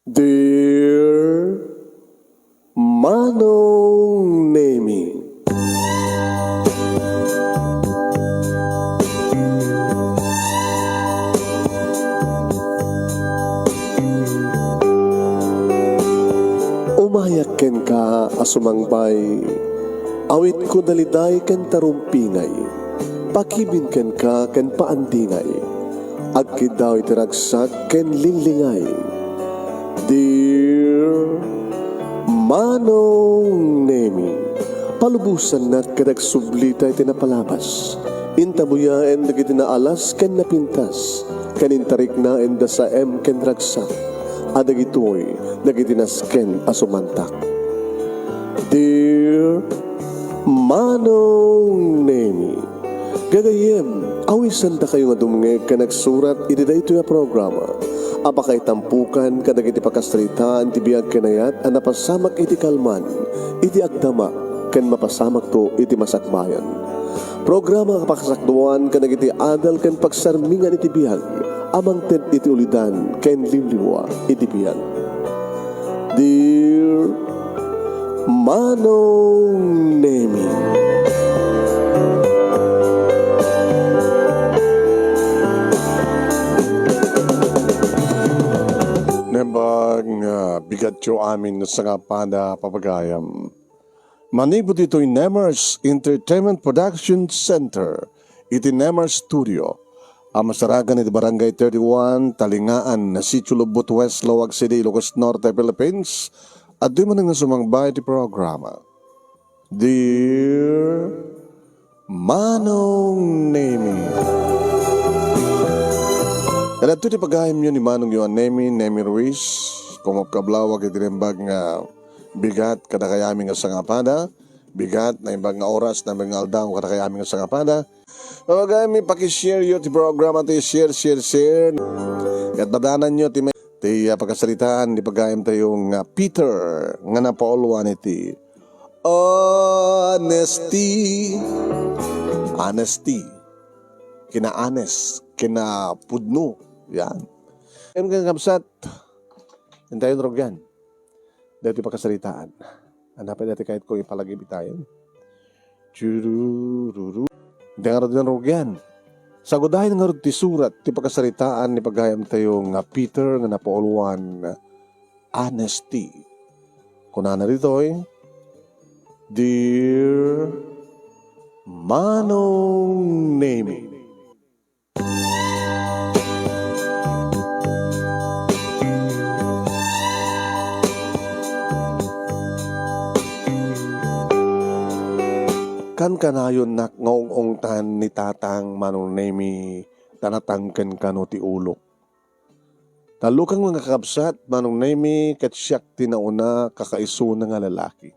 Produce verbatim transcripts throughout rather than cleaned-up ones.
Dear Manong Nemi. Umayak kenka a sumangbay, awitko daliday ken tarumpingay, pakibin kenka ken paandingay, agkiddaw iti ragsak ken linglingay. Dear Manong Nemi, palubosannak ket agsublita iti napalabas. Intabuyaen dagiti naalas ken napintas, ken intariknaen da saem ken ragsak, a dagitoy dagiti nasken a sumantak. Dear Manong Nemi, gagayyem, awisandakayo nga dumngeg ken agsurat iti daytoy a programa a pakaitampokan kadagiti pakasaritaan ti biag ken ayat a napasamak iti kalman, iti agdama, ken mapasamakto iti masakbayan. Programa a pakasakduan kadagiti adal ken pagsarmingan iti biag a mangted iti ulidan ken liwliwa iti biag. Dear Manong Nemi. Naimbag nga bigatyo amin nga sangapada, papagayam. Manipud ditoy Nemers Entertainment Production Center, iti Nemers Studio, a masarakan iti Barangay thirty-one, Talingaan, Sitio Lubot West, Laoag City, Ilocos Norte, Philippines, adtoy manen nga sumangbay iti programa. Dear Manong Nemi. Kadagitoy ti pagayamyo ni Manongyo a Nemi, Nemi Ruiz, kumapkablawag iti naimbag nga bigat kadakayami nga sangapada, bigat, naimbag nga oras, naimbag nga aldaw kadakayami nga sangapada. Pagayammi, pakishare yo ti programa ti share, share, share. Ket badananyo ti may, ti, ah, pakasaritaan ni pagayamtayo nga Peter nga napauluan iti honesty. Honesty. Kinaanes, kinapudno. Yan. Em, kakabsat, intayon rugyan. Daytoy pakasaritaan. Ania pay daytoy kayatko ipalagip itayon? Churururu. Intayon ngarud rugyan. Sagudayen ngarud ti surat ti pakasaritaan ni pagayamtayo nga Peter nga napauluan, honesty. Kunana ditoy, Dear Manong Nemi. Kankanayonnak nga ung-ungtan ni Tatang Manong Nemi ta natangken kano ti ulok. Tallo kano nga kakabsat, Manong Nemi, ket siak ti nauna kakaisuna nga lalaki.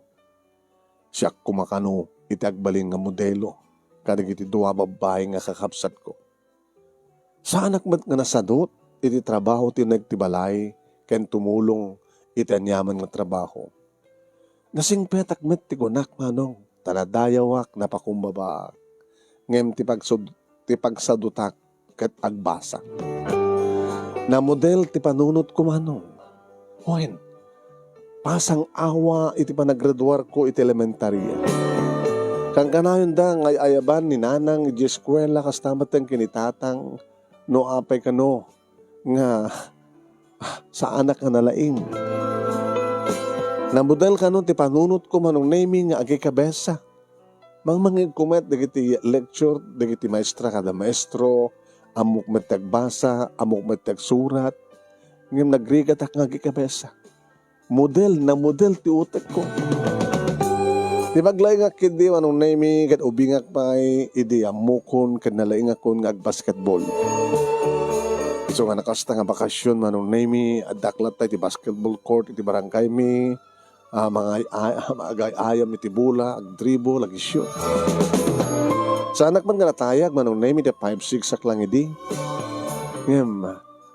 Siak koma kano iti agbalin nga modelo kadagiti dua a babbai nga kakabsatko. Saanak met nga nasadut iti trabaho ti uneg ti balay ken tumulong iti aniaman nga trabaho. Nasingpetak met ti kunak, Manong, ta nadayawak, napakumbabaak. Ngem ti pagsud-, ti pagsadutak ket agbasa. Namodel ti panunotko, Manong. Wen, pasang-awa iti panagraduarko iti elementaria. Kankanayonda nga ay-ayaban ni Nanang idiay eskuela, kasta met ken ni Tatang, no apay kano nga, ah, saanak nga nalaing. Namodel kano ti panunotko, Manong Nemi, nga agikabesa. Mangmangegko met dagiti lecture dagiti maestra kada maestro, ammok met ti agbasa, ammok met ti agsurat, ngem nagrigatak nga agikabesa. Model, namodel ti utekko. Ti paglaingak ketdi, Manong Nemi, ket ubingak pay idi ammokon ket nalaingakon nga agbasketball. Isu nga nakasta nga bakasion, Manong Nemi, addak latta iti basketball court iti barangaymi, ah, mangay-, ay-, agay-ayam iti bola, agdribble, agisyo. Saanak man nga natayag, Manong Nemi, ti five six ak lang idi. Ngem,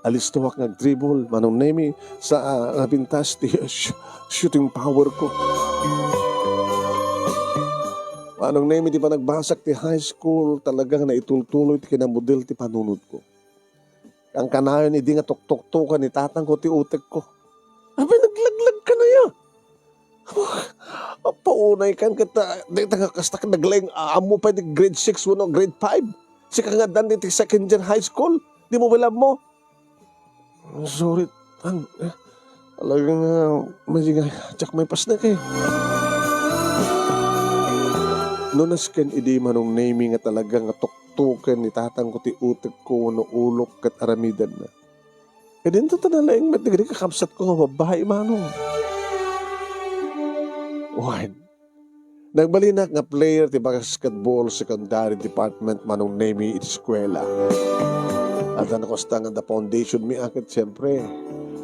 alistoak nga agdribble, Manong Nemi, sa, ah, napintas ti sh-, shooting power ko. Manong Nemi, ti panagbasak ti high school, talagang naitultuloy ti kinamodel ti panunotko. Kankanayon idi nga tuktuktokan ni tatangko ti utekko. Apay, naglaglag ka na ya. Paunay kan ket, ah, dayta nga kasta ket naglaing, ah, ammo pay ti grade six wenno grade five. Sika nga addan iti second year high school. Di mo pay la ammo. Sorry, Tang. Eh, talaga nga, madi nga, diak maipasnek eh. No nasken idi, Manong Nemy, nga talaga nga tuktuken ni tatangko ti utekko wenno ulok ket aramidenna. Ket inton ta nalaing met dagiti kakabsatko nga babbai, Manong. Wen, nagbalinak nga player ti basketball secondary department, Manong Nemy, iti eskuela. Adda no kasta nga adda foundation mi a ket, siempre,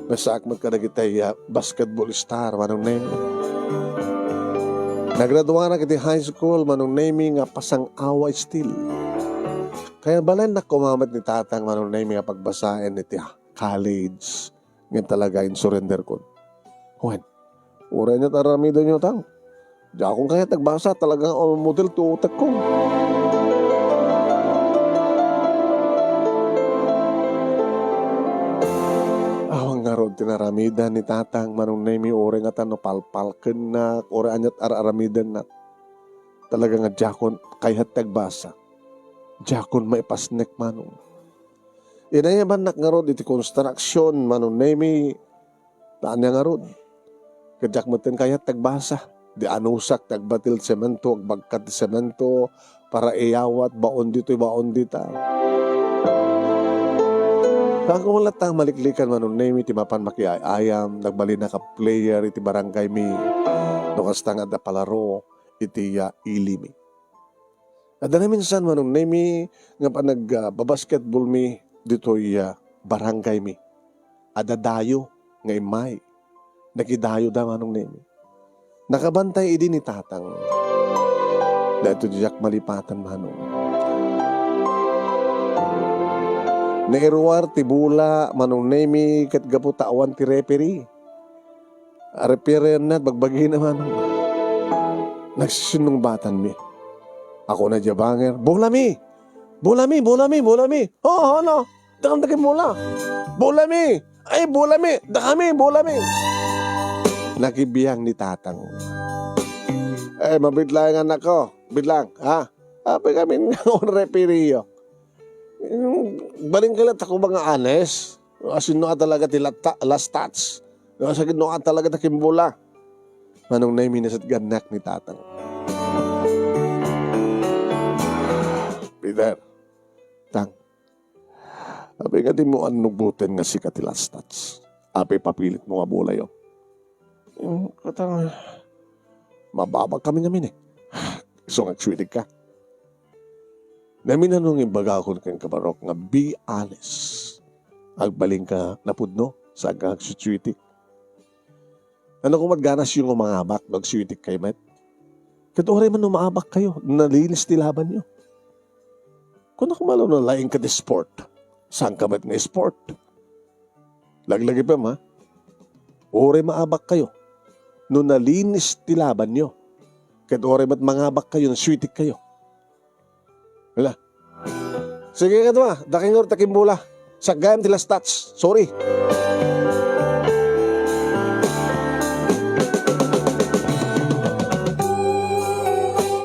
nasaak met kadagiti, ah, basketball star, Manong Nemy. Nagraduanak iti high school, Manong Nemy, nga pasang-awa still. Kaya balennak koma met ni tatang, Manong Nemy, nga pagbasaen iti college. Ngem talaga, insurenderkon. Wen, uray aniat aramidenyo, Tang. Diakon kayat agbasa, talaga nga model ti utekko. Awan ngarud ti naramidan ni tatang, Manong Nemy, uray ngata no palpalkennak, uray aniat ar-aramidennak. Talaga nga diakon kayat ti agbasa. Diakon maipasnek, Manong. Inayabannak ngarud iti construction, Manong Nemy, ta ania ngarud. Ket diak metten kayat ti agbasa. Di anusak ti agbatil ti semento, agbagkat ti semento, para iyawat, baon ditoy, baon dita. Saan ko man latta maliklikan, Manong Nemy, ti mapan makiay-ayam, nagbalin a player iti barangay mi. No kasta nga adda palaro iti, ah, ili mi. Adda naminsan, Manong Nemy, nga panag, ah, babasketball mi ditoy, ah, barangay mi. Adda dayo nga immay. Nakidayoda, Manong Nemy. Nakabantay idi ni tatang. Daytoy diak malipatan, Manong. Nairuar ti bola, Manong Nemy, ket gapu ta awan ti referee. Referee-na, bagbagina, Manong. Nagsisinungbatanmi. Ako na diay banger, "Bolami! Bolami, bolami, bolami! Oo, ano? Dakam, dakam bola! Bolami! Ay, bolami! Dakami, bolami!" Nakibiang ni tatang. "Eh, mabitlang, anakko. Bitlang, ha? Apay kami nga referee-yo. Balinka la ta koma nga honest. Asino a talaga ti latta-, last touch? Asino a talaga ti kimbola?" Manong Nemy, nasatgannak ni tatang. "Peter, Tang, apay nga dimo annugboten nga sika ti last touch? Apay papilitmo nga bolayo?" "Mm, kutang, mababag kami ngamin eh. Isu nga agsuitik ka." "Naminano nga imbagakon kenka, Barok, nga be honest. Agbalinka napudno, saan ka agsusuitik. Ano koma ti ganasyo nga mangabak no agsuitik kayo met? Ket uray man no maabak kayo, nalinis ti labanyo. Kuna koma no nalaing ka ti sport, saan ka met nga sport? Laglagipem, ha? Uray maabak kayo, no nalinis ti labanyo. Ket uray met mangabak kayo, nasuitik kayo." Hala. "Sige, kadua, dakay ngarud ta kimbola. Saggayam ti last touch. Sorry."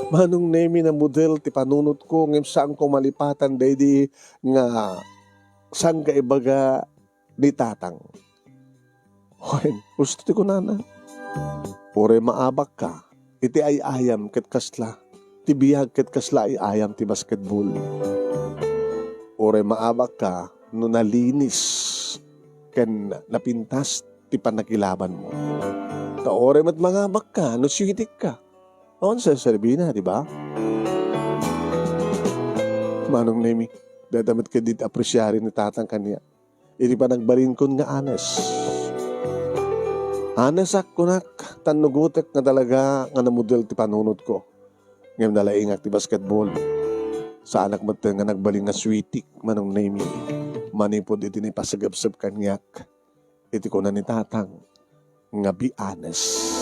Manong Nemy, namudel ti panunotko, ngem saanko malipatan daydi nga saan nga ibaga ni tatang. Wen, husto ti kunana. Uray maabak ka iti ay-ayam ket kasla ti biag ket kasla ay-ayam ti basketball. Uray maabak ka no nalinis ken napintas ti pannakilabanmo. Ta uray met mangabak ka no siuitik ka. Awan serserbina, di ba? Manong Nemy, dayta met ket di apresiari ni tatang kaniak. Iti panagbalinkon nga honest. Honestak, kunak, ta annugotek nga talaga nga namudel ti panunotko. Ngem nalaingak ti basketball. Saanak met nga nagbalin nga suitik, Manong Nemy, manipud iti naipasagepsep kaniak iti kuna ni tatang nga be honest.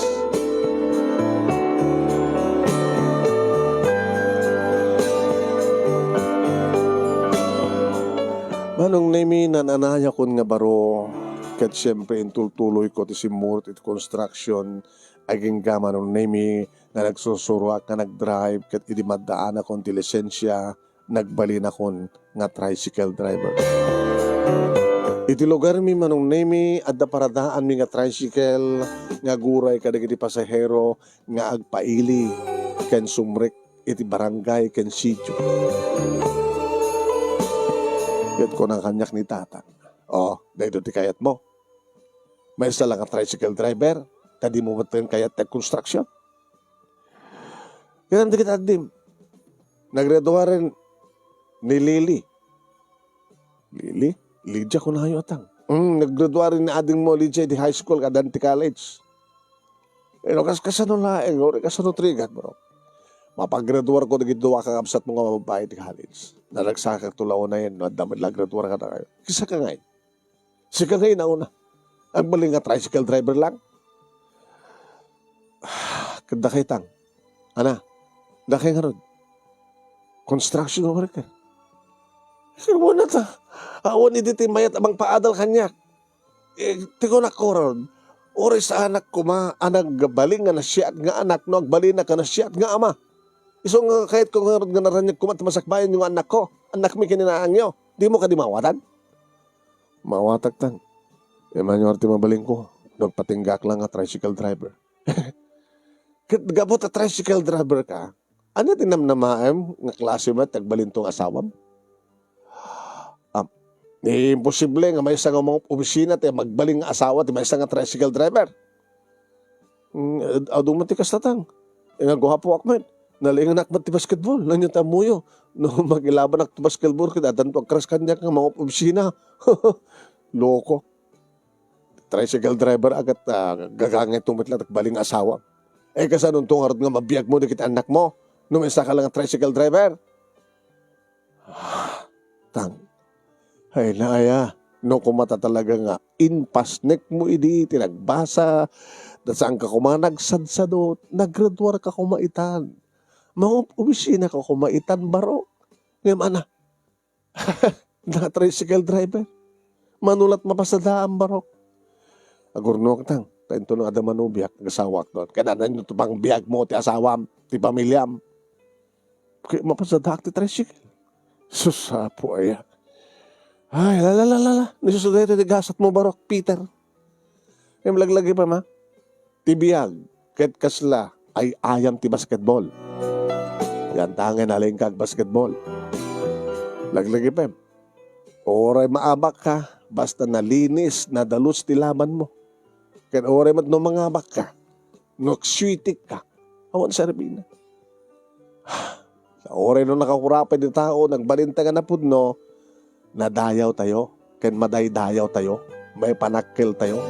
Manong Nemy, naan-anayakon nga baro Ket siempre, intultuloyko ti simmurot iti construction, agingga Manong Nemi nga nagsursuroak nga nagdrive, ket idi maddaanakon ti lisensia, nagbalinakon nga tricycle driver. Iti lugarmi, Manong Nemi, adda paradaanmi nga tricycle nga aguray kadagiti pasahero nga agpaili ken sumrek iti barangay ken sitio. Ket kuna kaniak ni Tatang, "O, daytoy ti kayatmo? Maysa la nga tricycle driver, ta dimo met kayat ti agkonstruksyon?" Ket dagiti addim, naggraduaren ni Lily. Lily? Lydia kunayo, Atang. Mm, naggraduaren ni adingmo, Lydia, idi high school, ket addan ti college. Eh, no, kas-, kasano laeng, uray kasano ti rigat, bro? Mapaggraduarko dagiti dua kakabsatmo nga babbai iti college. Naragsakakto la unayen, no, adda met la graduar kadakayo. Kisa ka ngay. Sika ngay nauna. Agbalin nga tricycle driver lang. Ket dakay, Tang. Ana, dakay ngarud. Construction worker. Ket kuna ta, awan idi ti mayat a mangpaadal kaniak. Eh, ti kunak ngarud, uray saanak koma a nagbalin nga nasiak nga anak no agbalinak nga nasiak nga ama. Isu nga kayatko ngarud nga naraniag koma ti masakbayanyo nga annakko, annakmi ken ni naangyo. Dimo kadi maawatan? Maawatak, Tang. Imanyo ti mabalinko, no agpatinggaak la nga tricycle driver. Ket gapu ta tricycle driver ka, ania ti namnamaem nga klase met ti agbalinto nga asawam? Ah, imposible nga maysa nga mangop-obisina ti magbalin nga asawa ti maysa nga tricycle driver. Mm, ad-, adu met ti kasta, Tang. Eh, nga guapoak met. Nalinganak met ti basketball. Ania ti ammoyo? No, magilabanak ti basketball, ket addanto agkras kaniak nga mangop-obisina. Loko. Tricycle driver a ket, ah, gagangayto met la ti agbalin nga asawa. Eh, kasanonto ngarud nga mabiagmo dagiti annakmo no maysaka la nga tricycle driver? Ah, Tang. Ay, naaya. No koma ta talaga nga impasnekmo idi ti nagbasa, ta saanka koma nagsadsadot, naggraduarka koma itan. Mangop-obisinaka koma itan, barok. Ngem, ana, na tricycle driver. Mano la't mapasadaam, barok. Agurnoak, Tang, ta intono adda manobiak, agasawak doon. Kaya na, no, pangbiagmo ti asawam, ti pamiliam. Kaya mapasadaak ti tricycle. Sus, apo aya. Ay, la, la, la, la, la. Nisusuday ito ti gasatmo, barok, Peter. Kaya malaglagipan, ha? Ti biag, ket kasla ay-ayam ti basketball. Yan, tangay nalingkag basketball. Laglagipem. Uray maabak ka, basta nalinis, nadalus ti laban mo. Ket uray met no mangabak ka, no agsuitik ka, awan serbina. Sa uray no nakakurapay ti tao, nagbalinta nga napudno, nadayawtayo, ken madaydayawtayo, maipanakkeltayo.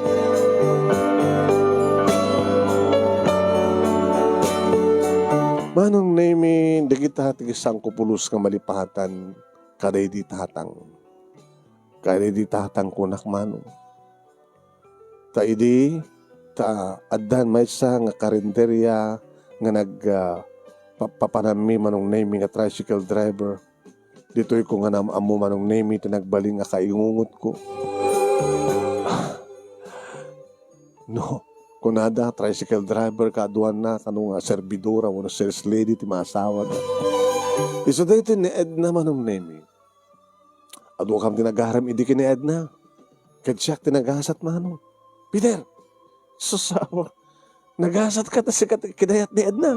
Manong Nemi, dagita ti sangko pulos nga malipatan kadaydi tatang. Kadaydi tatang kunak, Manong. Ta idi, ta addan maysa nga karinderya nga nag, ah, pa-, papanammi, Manong Nemi, nga tricycle driver. Ditoy ko nga nam-ammo, Manong Nemi, ti nagbalin nga kaingungotko. No, kunada, tricycle driver kaaduanna, kano nga servidora wenno sales lady ti maasawada. Isu daytoy ni Edna, Manong Nemi. Adu kam ti nagarem idi ken ni Edna. Ket siak ti nagasat, Manong. Peter! Sus, apo. Nagasat ka ta sika ti kinayat ni Edna.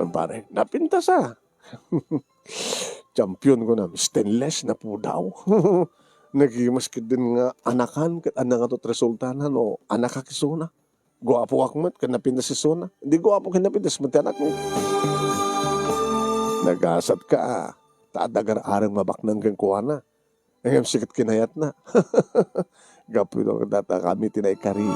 Pare, napintas a. Champion ko na, stainless, napudaw. Nagimas ket din nga anakan, ket ania ngato ti resultana no anakak isuna. Guapoak met, ket napintas isuna. Di guapo ket napintas met ti anakmi. Nagasat ka, a. Ta adda gar-arem mabaknang kenkuana. Ngem sika ti kinayatna. Gapu ita, data kami ti naikari.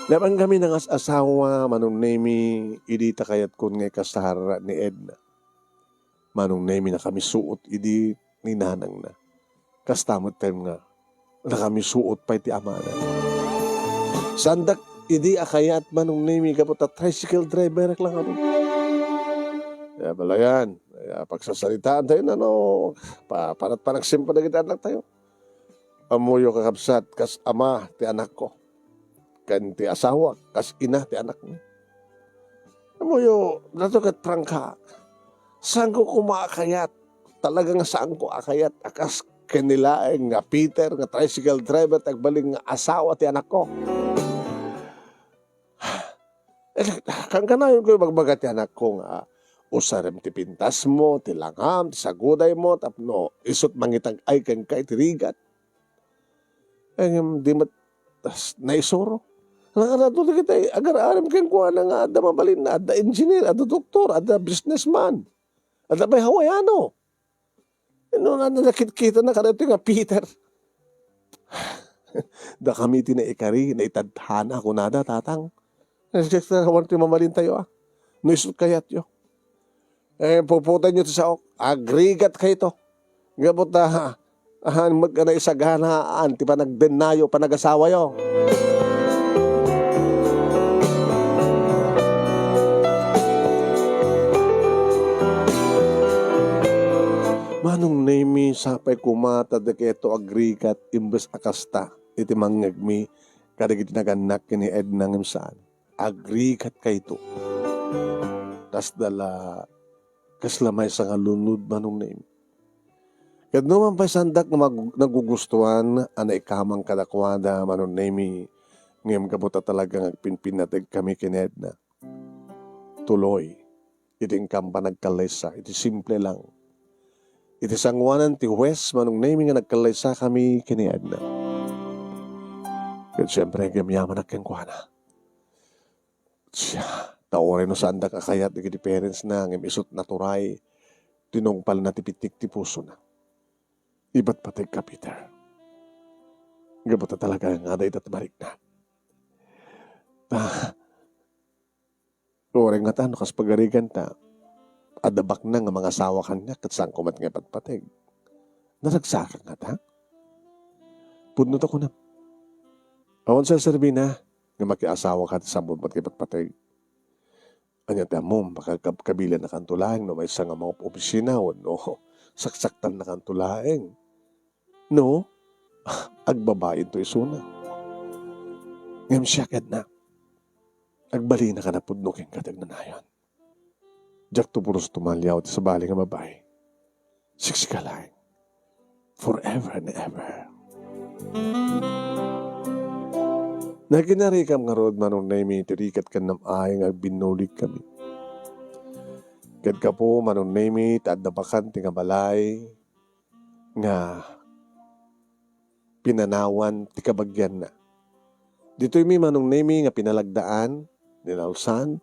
Napan kami nangas-asawa, Manong Nemi, idi ta kayatkon nga ikasar ni Edna. Manong Nemi, nakamisuot idi ni nanangna. Kasta met ken nga, nakamisuot pay ti amana. Saandak idi a kayat, Manong Nemi, gapu ta tricycle driver ak la ngarud. Kaya pala yan. Kaya pagsasaritaan tayo, no, pa-, panat panagsimpa dagiti anak tayo. Ammoyo, kakabsat, kas ama ti anakko, ken ti asawak, kas ina ti anakmi. Ammoyo, dato ket prangka, saanko koma a kayat, talaga nga saanko a kayat a kas ken ni laeng nga Peter nga tricycle driver ti agbalin nga asawa ti anakko. Eh, kankanayonko ibagbaga ti anakko nga usarem ti pintasmo, ti langam, ti sagudaymo, tapno isut' mangitag-ay kenka iti rigat. Eh, ngem di met, tas naisuro. Nakarato dagiti agar-arem kenkuana nga adda mabalinna, adda engineer, adda doktor, adda businessman, adda pay Hawaiano. Inuna na nakitkita na kadaytoy nga Peter. Dakami ti naikari, naitadhana, kunada, Tatang. Awan ti mamalintayo, ah. No isut' kayatyo. Eh, puputanyo ti saok. Agrigat kayto. Gapu ta, ahan met nga naisaganaan ti panagdennayo, panagasawayo. Manong Nemi, sapay koma ta diketo agrigat imbes a kasta iti mangngegmi kadagiti nagannak ken ni Edna ngem saan. Agrigat kayto. Kasla la, kasla maysa nga lunod, Manong Nemi. Ket no man pay saandak nga mag-, nagugustuan a naikamang kadakuada, Manong Nemi, ngem gapu ta talaga nga agpinpinnategkami ken ni Edna. Tuloy, iti inkam panagkallaysa, iti simple lang. Iti sangoanan ti huwes, Manong Nemi, nga nagkallaysakami ken ni Edna. Ket siempre, agyamyamanak kenkuana. Siya, ta uray no saandak a kayat dagiti parents na, ngem isut' naturay, tinungpalna ti pittik ti pusona. Ipatpategka, Peter. Gapu ta talaga nga adda ita ti marikna. Ta, uray ngata no kas pagariganta, adda baknang nga mangasawa kaniak ket saanko met nga ipatpateg. Naragsakan ngata? Pudno ta kunam. Awan serserbina nga makiasawa ka ti saanmo met nga ipatpateg. Ania ti ammom, pakagkabkabilannakanto laeng no maysa nga maop-opisina wenno saksaktannakanto laeng. No, agbabainto isuna. Ngem siak, Edna, agbalinaka a pudno kenka ti agnanayon. Diakto puros tumaliaw ti sabali nga babai. Siksika laeng. Forever and ever. Naginarikam ngarud, Manong Nemi, ti rigat ken nam-ay nga agbinnuligkami. Ket gapu, Manong Nemi, ta adda bakanti nga balay nga pinanawan ti kabagianna. Ditoymi, Manong Nemi, nga pinalagdaan ni Naulsan,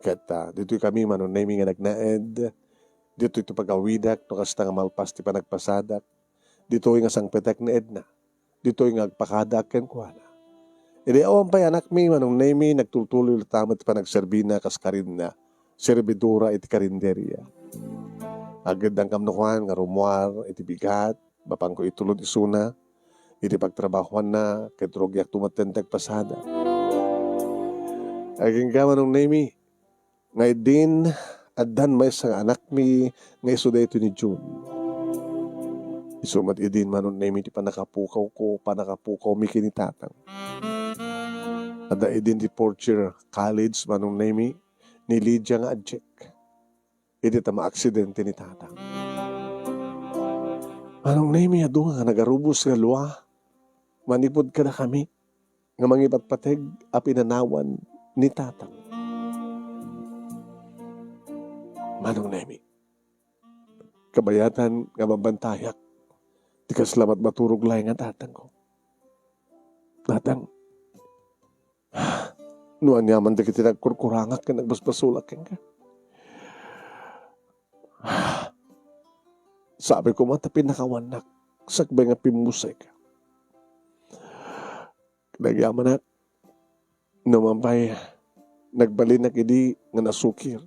ket, ah, ditoy kami, Manong Nemi, nga nagnaed. Ditoy ti pagawidak no kasta nga malpas ti panagpasadak. Ditoy nga sangpetek ni Edna. Ditoy nga agpakadaak kenkuana. Idi awan pay anakmi, Manong Nemi, nagtultuloy latta met ti panagserbina kas karinna, serbidora iti karinderia. Ageddankam no kuan nga rummuar iti bigat, mapanko itulod isuna iti pagtrabahuanna, ket rugiakto met ti agpasada. Agingga, Manong Nemi, nga idin, addan maysa nga anakmi nga isu daytoy ni June. Isu met idin, Manong Nemi, ti pannakapukawko, pannakapukawmi ken ni Tatang. Adda idin ti fourth year college, Manong Nemi, ni Lydia nga adiak. Idi ta maaksidente ni Tatang. Manong Nemi, adu nga nagarubos nga lua manipud kadakami nga mangipatpateg a pinanawan ni Tatang. Manong Nemi, kabayatan nga bambantayak ti kasla matmaturog laeng a tatangko. Tatang, no aniaman dagiti nagkurkurangak ken nagbasbasolak kenka, sabi koma ta pinakawannak sakbay nga pimmusek. Nagyamanak, no man pay, nagbalinak idi nga nasukir.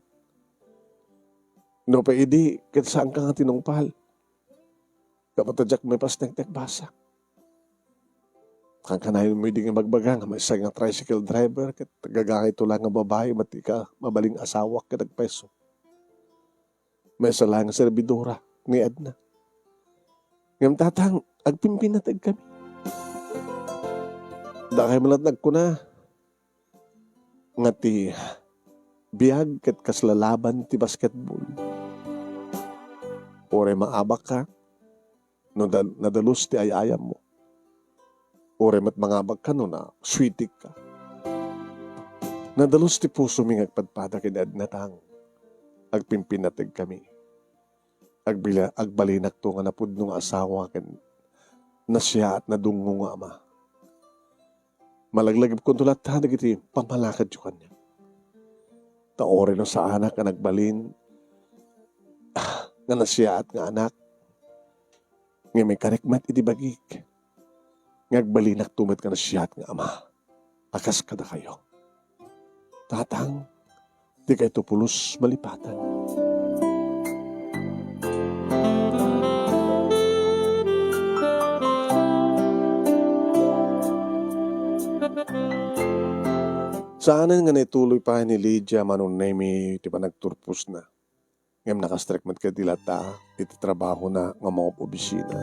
No pay idi, ket saanka nga tinungpal. Gapu ta diak maipasentek ti agbasa. Kankanayonmo idi nga ibagbaga nga maysa nga tricycle driver ket gagangayto laeng nga babai met ti ka mabalin nga asawak ket agpayso. Maysa laeng a servidora ni Edna. Ngem, Tatang, agpimpinateg kami. Dakay met latta nagkuna nga ti biag ket kasla laban ti basketball. Uray maabakka no da-, nadalus ti ay-ayammo. Uray met mangabakka no nasweetikka. Nadalus ti pusomi nga agpadpada ken Edna, Tang. Agpimpinateg kami. Agbila-, agbalinakto nga napudno nga asawa ken nasiaat nadungngo nga ama. Malaglagipkonto latta dagiti pammalakadyo kaniak. Ta uray no saanak a nagbalin nga nasiaat nga anak, ngem ikarek met iti bagik nga agbalinakto met nga nasiaat nga ama a kas kadakayo. Tatang, dikayto pulos malipatan. Saanen nga naituloy pay ni Lydia, Manong Nemy, ti panagturposna. Ngem nakastrek met ketdi latta iti trabahona nga maob-obisina.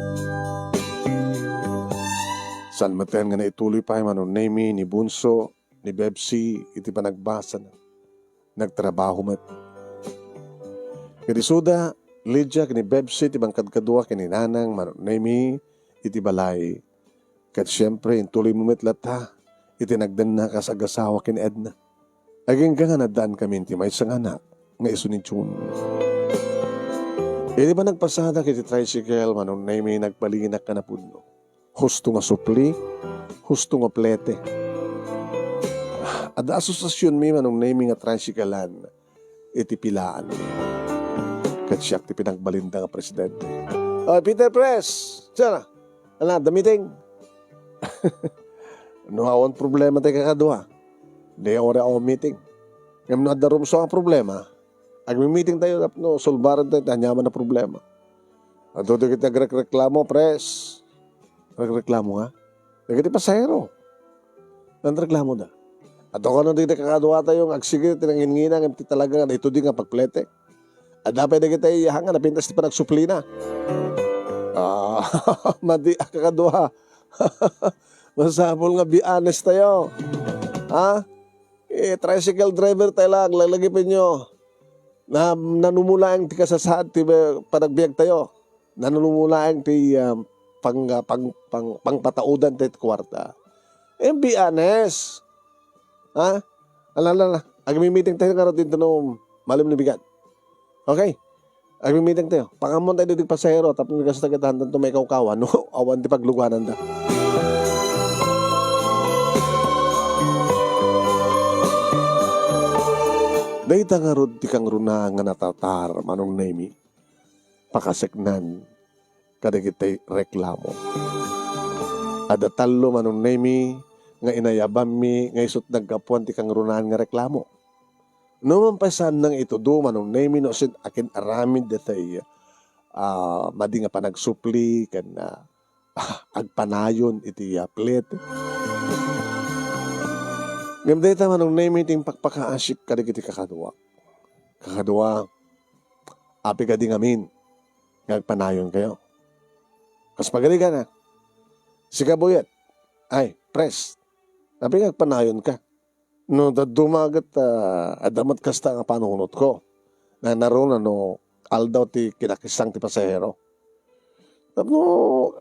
Saan metten nga naituloy pay, Manong Nemy, ni Bunso, ni Bebsi iti panagbasana. Nagtrabaho met. Ket isuda, Lydia ken ni Bebsi ti mangkadkadua ken ni Nanang, Manong Nemy, iti balay. Ket siempre, intuloymo met latta iti nagdanna kas agasawa ken Edna. Agingga nga naddaan kami ti maysa nga anak nga isu ni June. Iti panagpasadak iti tricycle, Manong Nemy, nagbalinak a napudno. Husto nga supli, husto nga plete. Adda asosasionmi, Manong Nemy, nga tricycle-an iti pilaanmi. Ket siak ti pinagbalinda nga presidente. "Oy, Peter, pres! Siya na? Ala, adda meeting?" No awan problema tay kakadua, di uray awan meeting. Ngem no adda rumsua nga problema, agmi-meeting tayo tapno solbaren tayo ti aniaman a problema. Adu dagiti agrekreklamo, pres. Agrekreklamo nga? Dagiti pasahero. Nagreklamoda. Adu kano dagiti kakadua tayo nga agsigi ti nanginngina ngem ti talaga nga daytoy di nga pagplete. Adda pay dagiti haan nga napintas ti panagsuplina. Ah, madi a kakadua. Masapul nga be honest tayo. Ha? Eh, tricycle driver tayo lang, lalagipenyo. Na, nanumo laeng ti kasasaad ti ba-, panagbiag tayo. Nanumo laeng ti, ah, pang-, pang-, pang-, pangpataudan tayo ti kuarta. Eh, be honest. Ha? Ala, ala, ala. Agmi-meeting tayo ngarud dito no malim ni bigat. Okay? Agmi-meeting tayo. Pangammon tayo ditoy pasahero, tapno kasla dagita, haanto maikawkawa no awan ti paglugananda. Dayta ngarud ti kangrunaan nga natatar, Manong Nemy. Pakaseknan kadagiti reklamo. Adda tallo, Manong Nemy, nga inayabanmi nga isut' naggapuan ti kangrunaan nga reklamo. No man pay saanna nga itudo, Manong Nemy, no asin-, akin-aramid daytoy, ah, madi nga panagsupli ken, ah, agpanayon iti, ah, plete. Ngem dayta, Manong Nemy, ti impakpakaasik kadagiti kakaduak. Kakadua, apay kadi ngamin nga agpanayonkayo? Kas pagarigan, ah. Sika, Boyet. Ay, pres. Apay nga agpanayonka? No dadduma ket, ah, adda met kasta nga panunotko. Nanaruna no aldaw ti kinakisang ti pasahero. Tapno,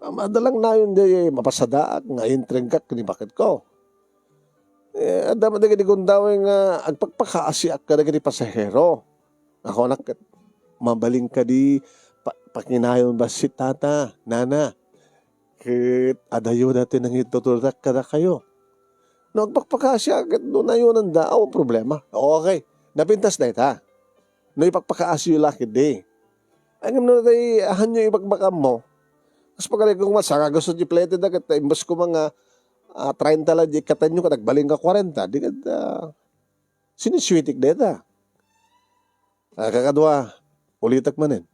ah, adda lang nayon di mapasadaak nga intrengkak ken ni baketko. Eh, adda met dagiti gundaway nga agpakpakaasiak kadagiti pasahero. Ako nak-, mabalin kadi pa-, pakinayon bassit, tata, nana. Ket adayo dati nangitutudak kadakayo. No agpakpakaasiak ket no nayonanda, awan problema. Okay, napintas dayta. No ipakpakaasiyo la ketdi. Ngem no tay, ahanyo ibakbakammo. Kas pagarigan koma, sanga gusto ti plete da, ket imbes koma nga, ah, treinta la di ikkatenyo, ket agbalin nga kwarenta, di ket, ah, sinisuitik dayta. Ah, kakadua, ulitek manen.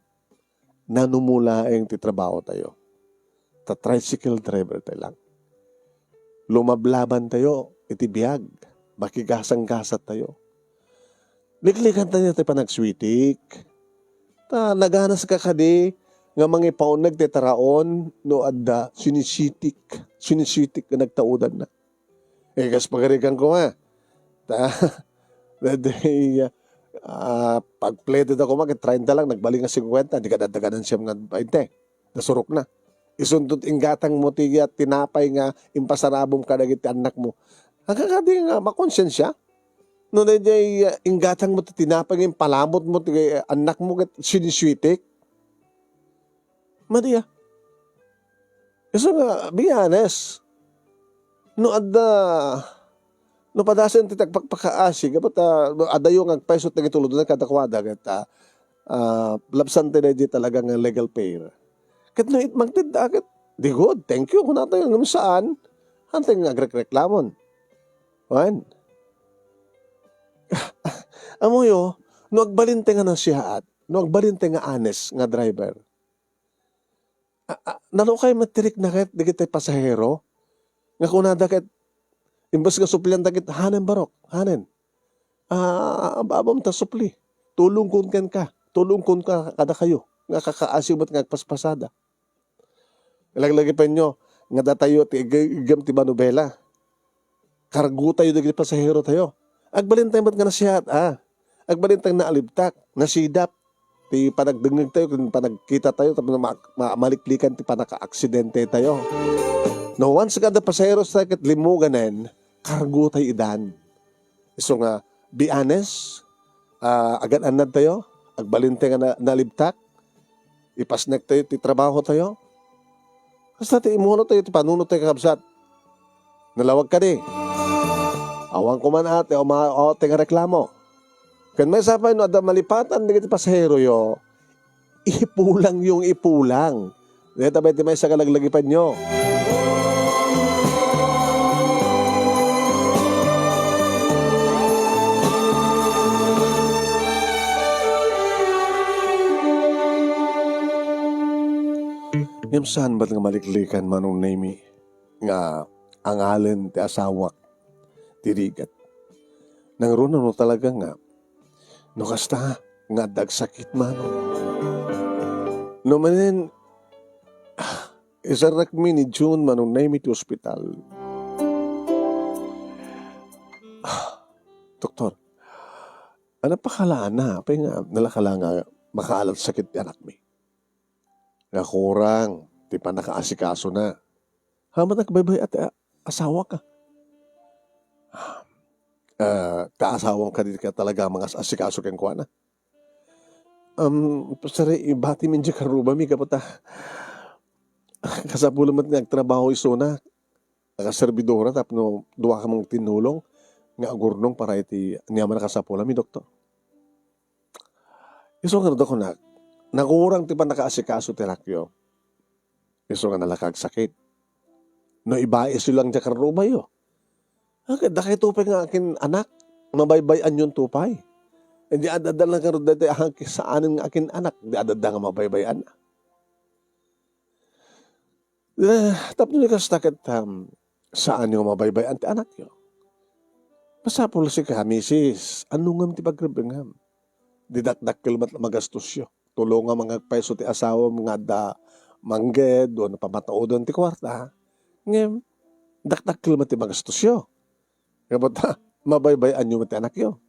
Nanumo laeng ti trabaho tayo. Ta tricycle driver tayo lang. Lumablaban tayo iti biag. Makigasanggasat tayo. Liklikan tayo ti panagsuitik. Ta naganaska kadi nga mangipauneg ti taraon no adda sinisitik, sinisitik nga nagtaudanna. Eh, kas pagarigan ko nga, ta, daytoy, ah, pagpleted ako, ket treinta lang, nagbalin nga singkuenta, di ka dadagananen siyam nga bainte. Nasurok na. Isunto ti inggatang mo ti, ah, tinapay nga impasarabom kadagiti annak mo. Agka kadi nga makonsensia? No daydiay, ah, inggatang mo ti tinapay nga impalamut mo ti, ah, annak mo ket sinisitik? Madi, ah. Isu nga, be honest. No adda, no padasen ti agpakpakaasi, gapu ta, no adayo nga agpayso ti tulod na kadakuada, ket, ah, ah, labsan ti daydi talaga nga legal pair. Ket no it-, mangted da, ket, di good, thank you, kunatayo, ngem saan, hantay nga agrekreklamon. Wen? Amoyo, no agbalin ti nga nasiaat, no agbalin ti nga honest nga driver, a, a, nalukay met ti rikna ket dagiti pasahero, nga kunada ket, imbes nga suplianda ket, "Hanen, barok, hanen. Ah, ab-, abam ta supli. Tulongkon kenka, tulongkon ka kadakayo, nga kakaasiw met nga agpaspasada." Laglagipenyo nga datayo ti ig-, iggem ti manobela. Kargotayo dagiti pasaherotayo. Agbalintayo met nga nasiaat, a. Agbalintayo naalibtak, nasidap. Ti panagdengngegtayo ken panagkitatayo tapno ma-, ma-, maliklikan ti pannakaaksidentetayo. No once nga adda pasaherotayo ket limmuganen, kargotayo idan. Isu nga, be honest, ah, agan-annadtayo, agbalintayo nga na-, nalibtak, ipasnektayo ti trabahotayo. Kasta ti imunotayo ti panunotayo, kakabsat. Nalawag kadi. Awan ko man a ti uma-, o ti nga reklamo. Ken maysa pay no adda malipatan dagiti pasaheroyo, ipulangyo nga ipulang. Dayta pay ti maysa nga laglagipanyo. Ngem saan met nga maliklikan, Manong Nemi, nga angalen ti asawak ti rigat. Nangruna no talaga nga, no kasta nga adda agsakit man. No manen, ah, isarrakmi ni June, Manong Nemi, ti ospital. Ah, doktor, ano pakalana? Apay nga, nalakala nga makaalat sakit ti anakmi. Nga kurang ti pannakaasikasona. Hamat agbaybay-at ti a-, asawak a. Ah, ta asawam kadi ka talaga mangas-asikaso kenkuana. Um, sir, ibati min di karrubami, gapu ta kasapul met nga agtrabaho isuna. Nakaserbidora tapno dua ka mangtinnulong nga agurnong para iti ania man a kasapulami, doktor. Isu nga dakunak, nakurang ti pannakaasikaso ti anakyo. Isu nga nalaka agsakit. No ibaisyo lang ti karrubayo. Ket dakayto pay nga akin-anak, mabaybay-anyon to pay. Di adda lang ngarud daytoy a saanen nga akin-anak, di adda nga mabaybay-an. Eh, tapno di kasta ket, um, saanyo nga mabaybay-an ti anakyo. Masapul sika, misis, anu ngem ti pagrebbengam? Di dakdakkel met la magastosyo. Tulongam nga agpayso ti asawam nga adda mangged wenno pamatauden ti kuarta. Ngem, dakdakkel met ti magastosyo. Gapu ta, mabaybay-anyo met ti anakyo.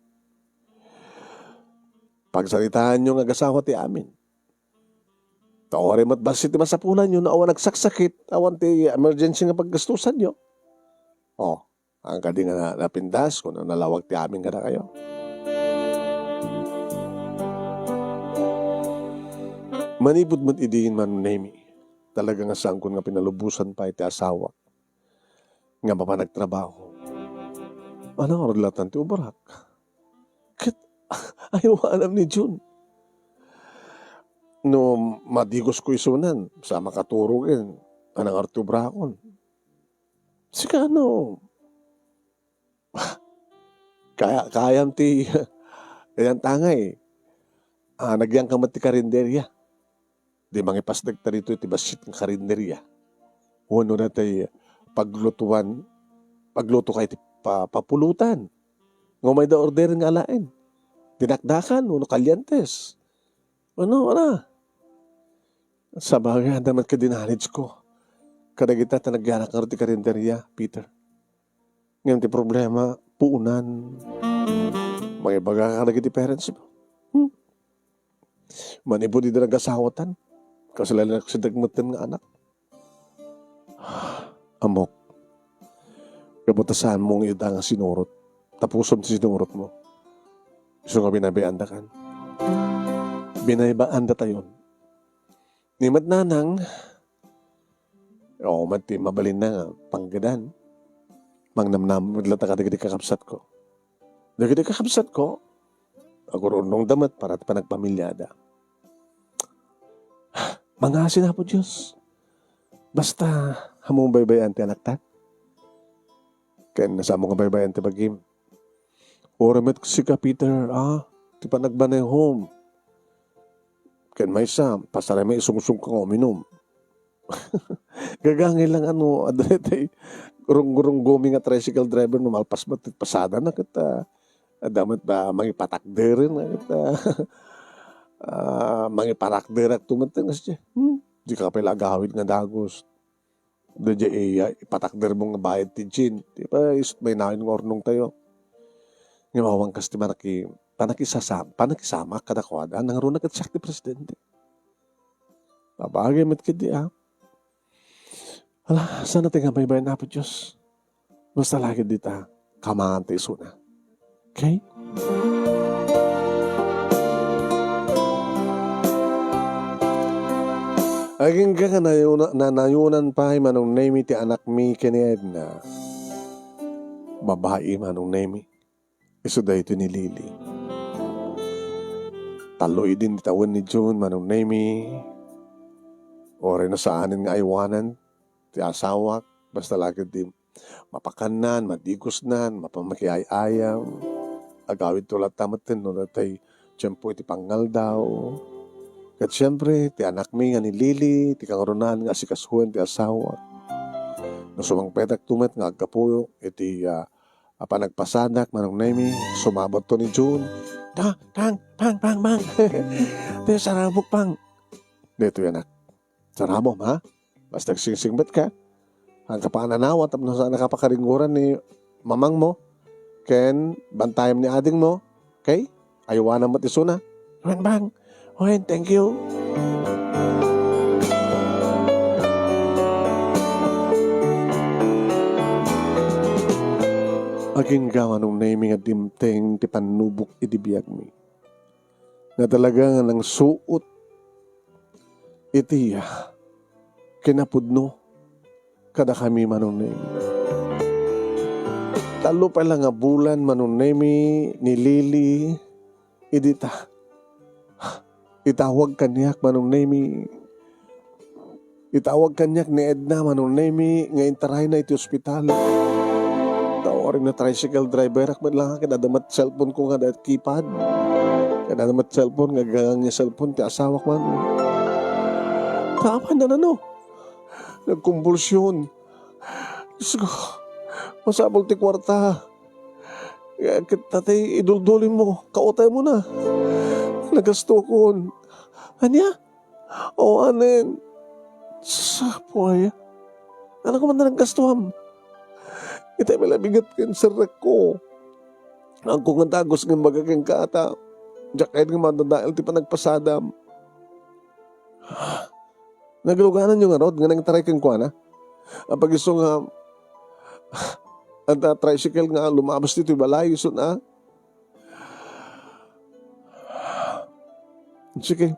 Pagsaritaanyo nga agasawa ti amin. Ta uray met bassit ti masapulanyo no awan agsaksakit, awan ti emergency nga paggastusanyo. Oh, ang kadi nga na-, napintas, kuno nalawag ti amin kadakayo. Manipud met idin, Manong Nemi, talaga nga saankon nga pinalubosan pay ti asawak nga mapan agtrabaho. Ano nga latta ti ubrak? Ket ayawanam ni June. No madigos ko isunan, sa makaturo ken, anang arti ubrakon? Sika no, kaya, kayam ti, kayam tangay. Ah, nagyan ka met ti karinderya. Di mangipasdek ta ditoy ti bassit nga karinderya. Wenno daytoy paglutuan, pagluto kay ti pa-, papulutan. Nga umayda order nga alaen. Dinakdakan, wenno kaliantes. Ano, ala? Sabagay, adda met kadagiti knowledge ko kadagita ta nagyanak ngarud ti karinderya, Peter. Ngem ti problema, puonan. Mangibaga ka kadagiti parents mo. Hmm? Manipud idi nag-asawatan, kasla la nagsideg metten nga anak. Ammok, gapu ta saanmo nga ida nga sinurot. Tapusom ti sinurot mo. Isu nga binaybayandakan. Binaybaandatayon. Ni met nanang, oo, met ti mabalinna nga panggedan. Mangnamnam met latta kadagiti kakabsatko. Dagiti kakabsatko, agur-urnongda met para ti panagpamiliada. Mangngaasin, Apo Dios. Basta, ammom nga baybay-an ti anakta. Ken saanmo nga baybay-an ti bagim. Uray met sika, Peter, a, ti panagmanehom. Ken maysa, pasaray met isungsongko nga uminum. Gagangay lang ano, adda daytoy runggo-runggomi nga tricycle driver no malpas met ti pasadana ket, ah, adda met ba mangipatakderen ket, ah, ah, mangipatakderakto met nga siya. Hmm, dika pay la agawid nga dagus. Daydiay iya ipatakdermo nga bayad ti gin. Di ba, isut' mainayon nga urnongtayo. Ngem awan kas ti panaki-, panakisasam-, panakisamak kadakuada, nangruna ket siak ti presidente. Babagay met ketdi, a. Ala, saan ti nga baybay-an, Apo Dios? Basta la ket dita, kamaan ti isuna. Okay? Agingga nga nayuna-, nanayonan pay, Manong Nemi, ti anakmi ken ni Edna. Babai, Manong Nemi. Isu daytoy ni Lily. Tallo idin ti tawen ni June, Manong Nemi. Uray no saanen nga aywanan ti asawak, basta la ket di mapakannan, madigosnan, mapamakiay-ayam. Agawidto latta metten no natay tiempo iti pangngaldaw. Ket siempre, ti anakmi nga ni Lily, ti kangrunaan nga asikasuen ti asawak. No sumangpetakto met nga aggapu iti, ah, a panagpasadak, Manong Nemi, sumabutto ni June. "Kang, kang, pang, pang, pang. Ti sarabok, pang." Daytoy, anak. Sarabok, ha? Basta agsingsingpet ka. Haanka pay a nanawa tapno saanka pakaringgoran ni mamangmo. Ken bantayam ni adingmo. Okay? Aywanam met isuna. Wen, bang. Wen, thank you. Agingga, Manong Nemi, nga dimteng ti pannubok idi biagmi. Nga talaga nga nangsuot iti, ah, kinapudno kadakami, Manong Nemi. Tallo pay la nga bulan, Manong Nemi, ni Lily, idi ta-, itawag kaniak, Manong Nemi. Itawag kaniak ni Edna, Manong Nemi, nga intarayna iti ospital. Ta uray no tricycle driverak met laeng ket adda met cellphone ko nga adda keypad. Ket adda met cellphone nga gagang nga cellphone ti asawak man. Kapan na, no? Nagkumbulsion. Diyos ko, masapul ti kuarta. Ket tatay, iduldulin mo, kautay mo na. Nagastokon. Ania? O, anen? Sapuay. Ano ka man na naggastuam? Itay may labigat ken serrek ko. Ang kung dagus nga baga ken kata. Diak kayat nga madadael ti panagpasadam. Nagluganan yo ngarud nga nangtaray kenkuana? Apag isu nga, adda tricycle nga lumabas ditoy balay, isu na. Sige.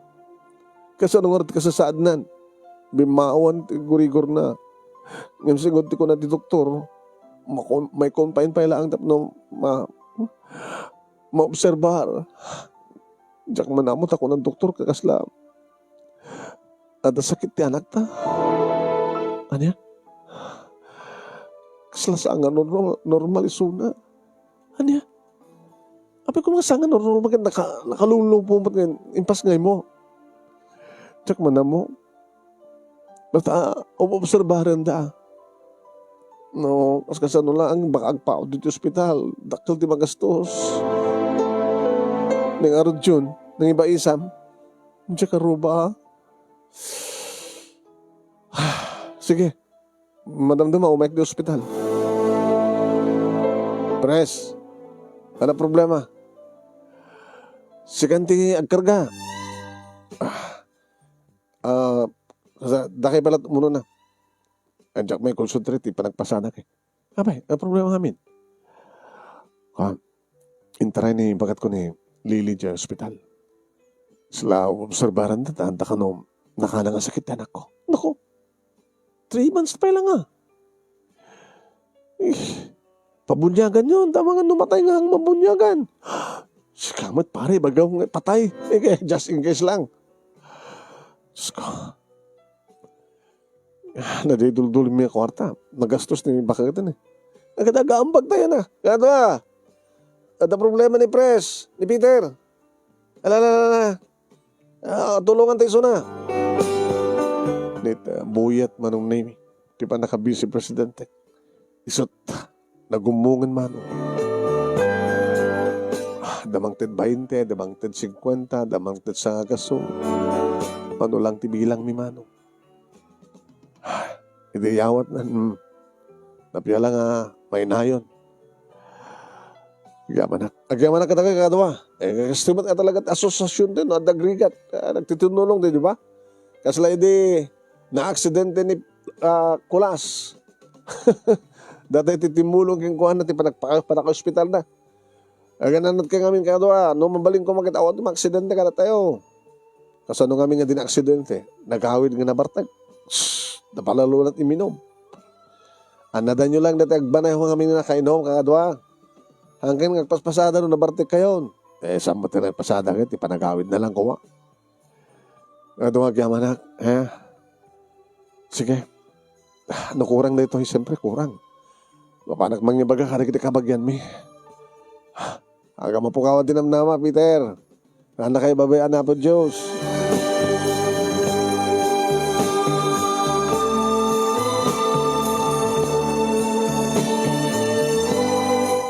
Kasano ngarud ti kasasaadnan? Bimmawan ti gurigorna. Ngem sigud ti kuna ti doktor, makon-, may confine pay laeng tapno ma-, maobserbar. Diak man ammo ta kuna ti doktor, kakasla, adda sakit ti anakta. Ania? Kasla saan nga normal, normal isuna. Ania? Apay ko nga saan nga normal, bakit naka-, nakalulupong, ba't nga impas nga imo? Diak man ammo. Basta, ah, obserbaran da. No, kas kasano laeng, baka agpaut ditoy ospital. Dakkel ti magastos. Nang arud yun, nang ibaisam. Diak aruba, a. Sige, madamdama, umayek di ospital. Pres, ano problema? Sikan ti agkarga. Ah, ah, sa-, dakay pala umunona. Diak met concentrate ti panagpasadak, e. Apay, a problema ngamin? Ah, intaray ni baketko ni Lily diay ospital. Sla obserbaran da, ta anta kano nakana nga sakit ti anakko. Naku, three months pay la nga. Eh, pabuniaganyo, anta man nga no matay nga mabuniagan. Sika met, pare, ibagam nga patay. Eh, just in case lang. Diyos ko. Ah, nadiduldul mi a kuarta. Nagastos ti baketko, e. Agad-agambag tayo na. Kaya to, a. Adda problema ni Pres, ni Peter. Ala, ala, ala, ala. Ah, tulungan tayo, suna. Nit, ah, buyat Manong Nemi. Ti pannaka-vice presidente. Isut, nagummongen, Manong. Ah, damangted bainte, damangted singkuenta, damangted sangagaso. Mano lang ti bilang mi, Manong. Idi iyawatna, hmm. Napia la nga mainayon. Agyamanak. Agyamanak kadakayo, kakadua. E, kastoy met nga talaga ti asosiasion ti no, adda agrigat. Ah, nagtitinnulong ti, di ba? Kasla idi naaksidente ni, ah, Kulas. Dayta ti timmulong kenkuana ti panagpa-, panakaospitalna. Agananat kay ngamin kadua, no mabalin koma ket awan ti maaksidente kadatayo. Kasano ngamin nga di naaksidente? Nagawid nga nabartek. Napalalo la't iminum. Annadanyo lang dayta agbanay ngamin nga nakainom kadua. Hangken nga agpaspasada no nabartek kayon. E, saan met ti nagpasada ket ti panagawidna lang koma. Kadua agyamanak, e. Sige. Ah, no kurang daytoy, siempre kurang. Mapanak mangibaga kadagiti kabagianmi. Aga mapukawan ti namnama, Peter. Nana kay babay-an Apo Dios.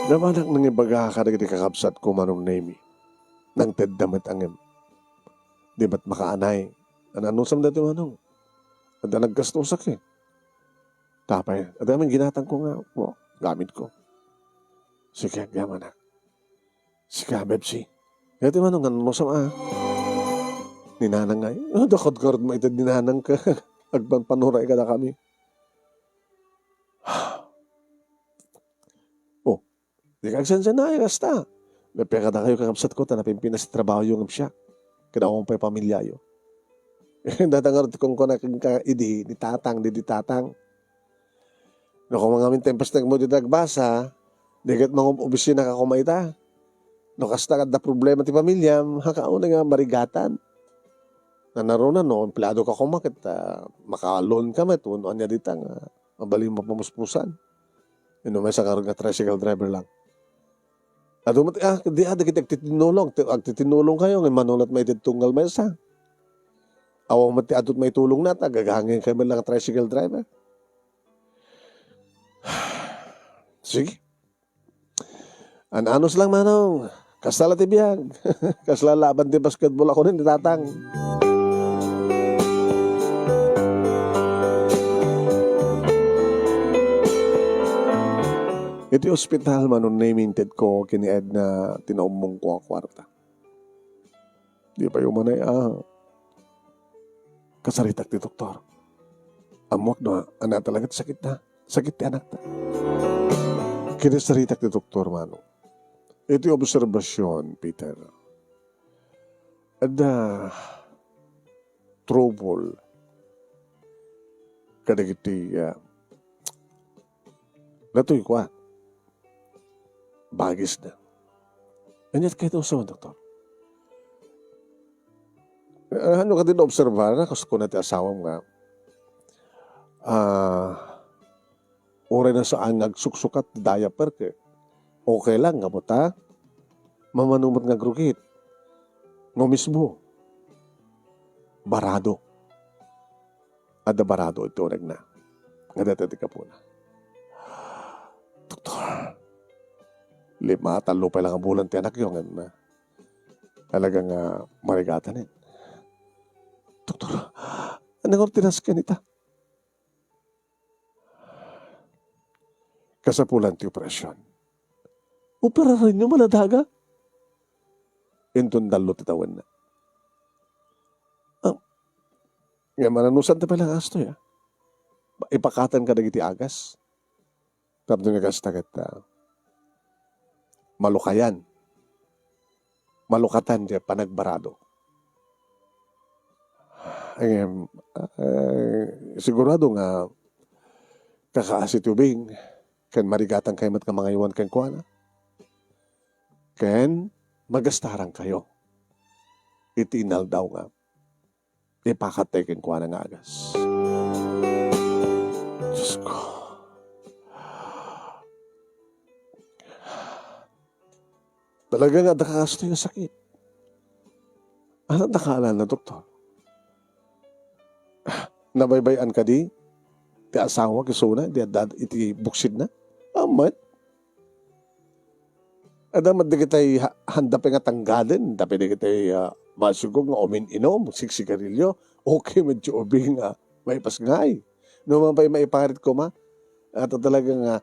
Namanak nangibaga kadagiti kakabsatko, Manong Nemi. Nangtedda met angem. Di met makaanay. Ananusam dati, Manong? Adda naggastosak, e. Tapay, adda amin ginatangko nga, o, gamitko. Sige, agyamanak. Sige, Bebsi. Dati, Manong, ananusam, a? Ni Nanang ngay. O, dakod garud maited ni Nanang ka. Agpanpanuray kadakami. O, dika agsensenay, kasta. Napia kadakayo, kakabsatko, ta napimpinas ti trabahoyo ngem siak. Ket awan pay pamiliayo. Dayta ngarud ti kunkuna kenka idi ni Tatang, didi Tatang. No koma ngamin ti impastekmo dita agbasa, di ket mangob-obisinaka koma ita. No kasta, adda problema ti pamiliam, haka, unay nga marigatan. Nanaruna no empleadoka koma ket, ah, maka-loan ka met wenno ania dita nga mabalin mapamuspusan. Wenno maysa ngarud nga tricycle driver lang. Adu met, ah, di, ah, dagiti agtitinnulong, ti-, agtitinnulongkayo, ngem mano la't maited tunggal maysa? Awan met ti adu ti maitulongna, ta agagangay kay met lang a tricycle driver. Sige. An-anos lang, Manong. Kasta la ti biag. Kasla laban ti basketball a kunen ni Tatang. Iti ospital, Manong Nemi, intedko ken ni Edna ti naummongko a kuarta. Di pay umanay a kasaritak ti doktor. Ammoak no ania talaga ti sakitna. Sakit ti anakta. Kinasaritak ti doktor, Manong. Iti obserbasion, Peter, adda trouble kadagiti, ah, datoy kua, bagisna. Ania ti kayatna a sawen, doktor? Ah, no kadi naobserbaran, kas kuna ti asawam nga, ah, uray na saan nga agsuksukat ti diaper ket okay lang, gapu ta mamano met nga agrugit. Nga mismo, barado. Adda barado iti unegna. Nga dayta ti gapuna. Doktor, lima, tallo pay lang a bulan ti anakyo, ngem, ah, talaga nga marigatanen. "Doktor, ania nga ordenansa ken ita?" "Kasapulan ti operasyon." "Operaranyo, maladaga?" Inton dallo ti tawenna. "Ah, ngem ananusan ta pay la nga kastoy, a? Ipakatan kadagiti agas. Tapno nga kasta ket, ah, malukayan. Malukatan ti panagbarado." Ngem, ah, sigurado nga kakaasi ti ubing ken marigatangkayo met nga mangaywan kenkuana. Ken magastarankayo iti inaldaw nga ipakattayo kenkuana nga agas. Diosko. Talaga nga adda kastoy nga sakit. Ania ti kaananna, doktor? Nabaybay-an kadi ti asawa ket isuna, di adda iti buksidna? Amet. Adda met dagiti ha-, haanda pay nga tanggaden, tapno dagiti, ah, masikog nga umin-inum, sigsigarilyo, okay met ti ubing nga maipasngay. No man pay maiparit koma, ah, ta talaga nga,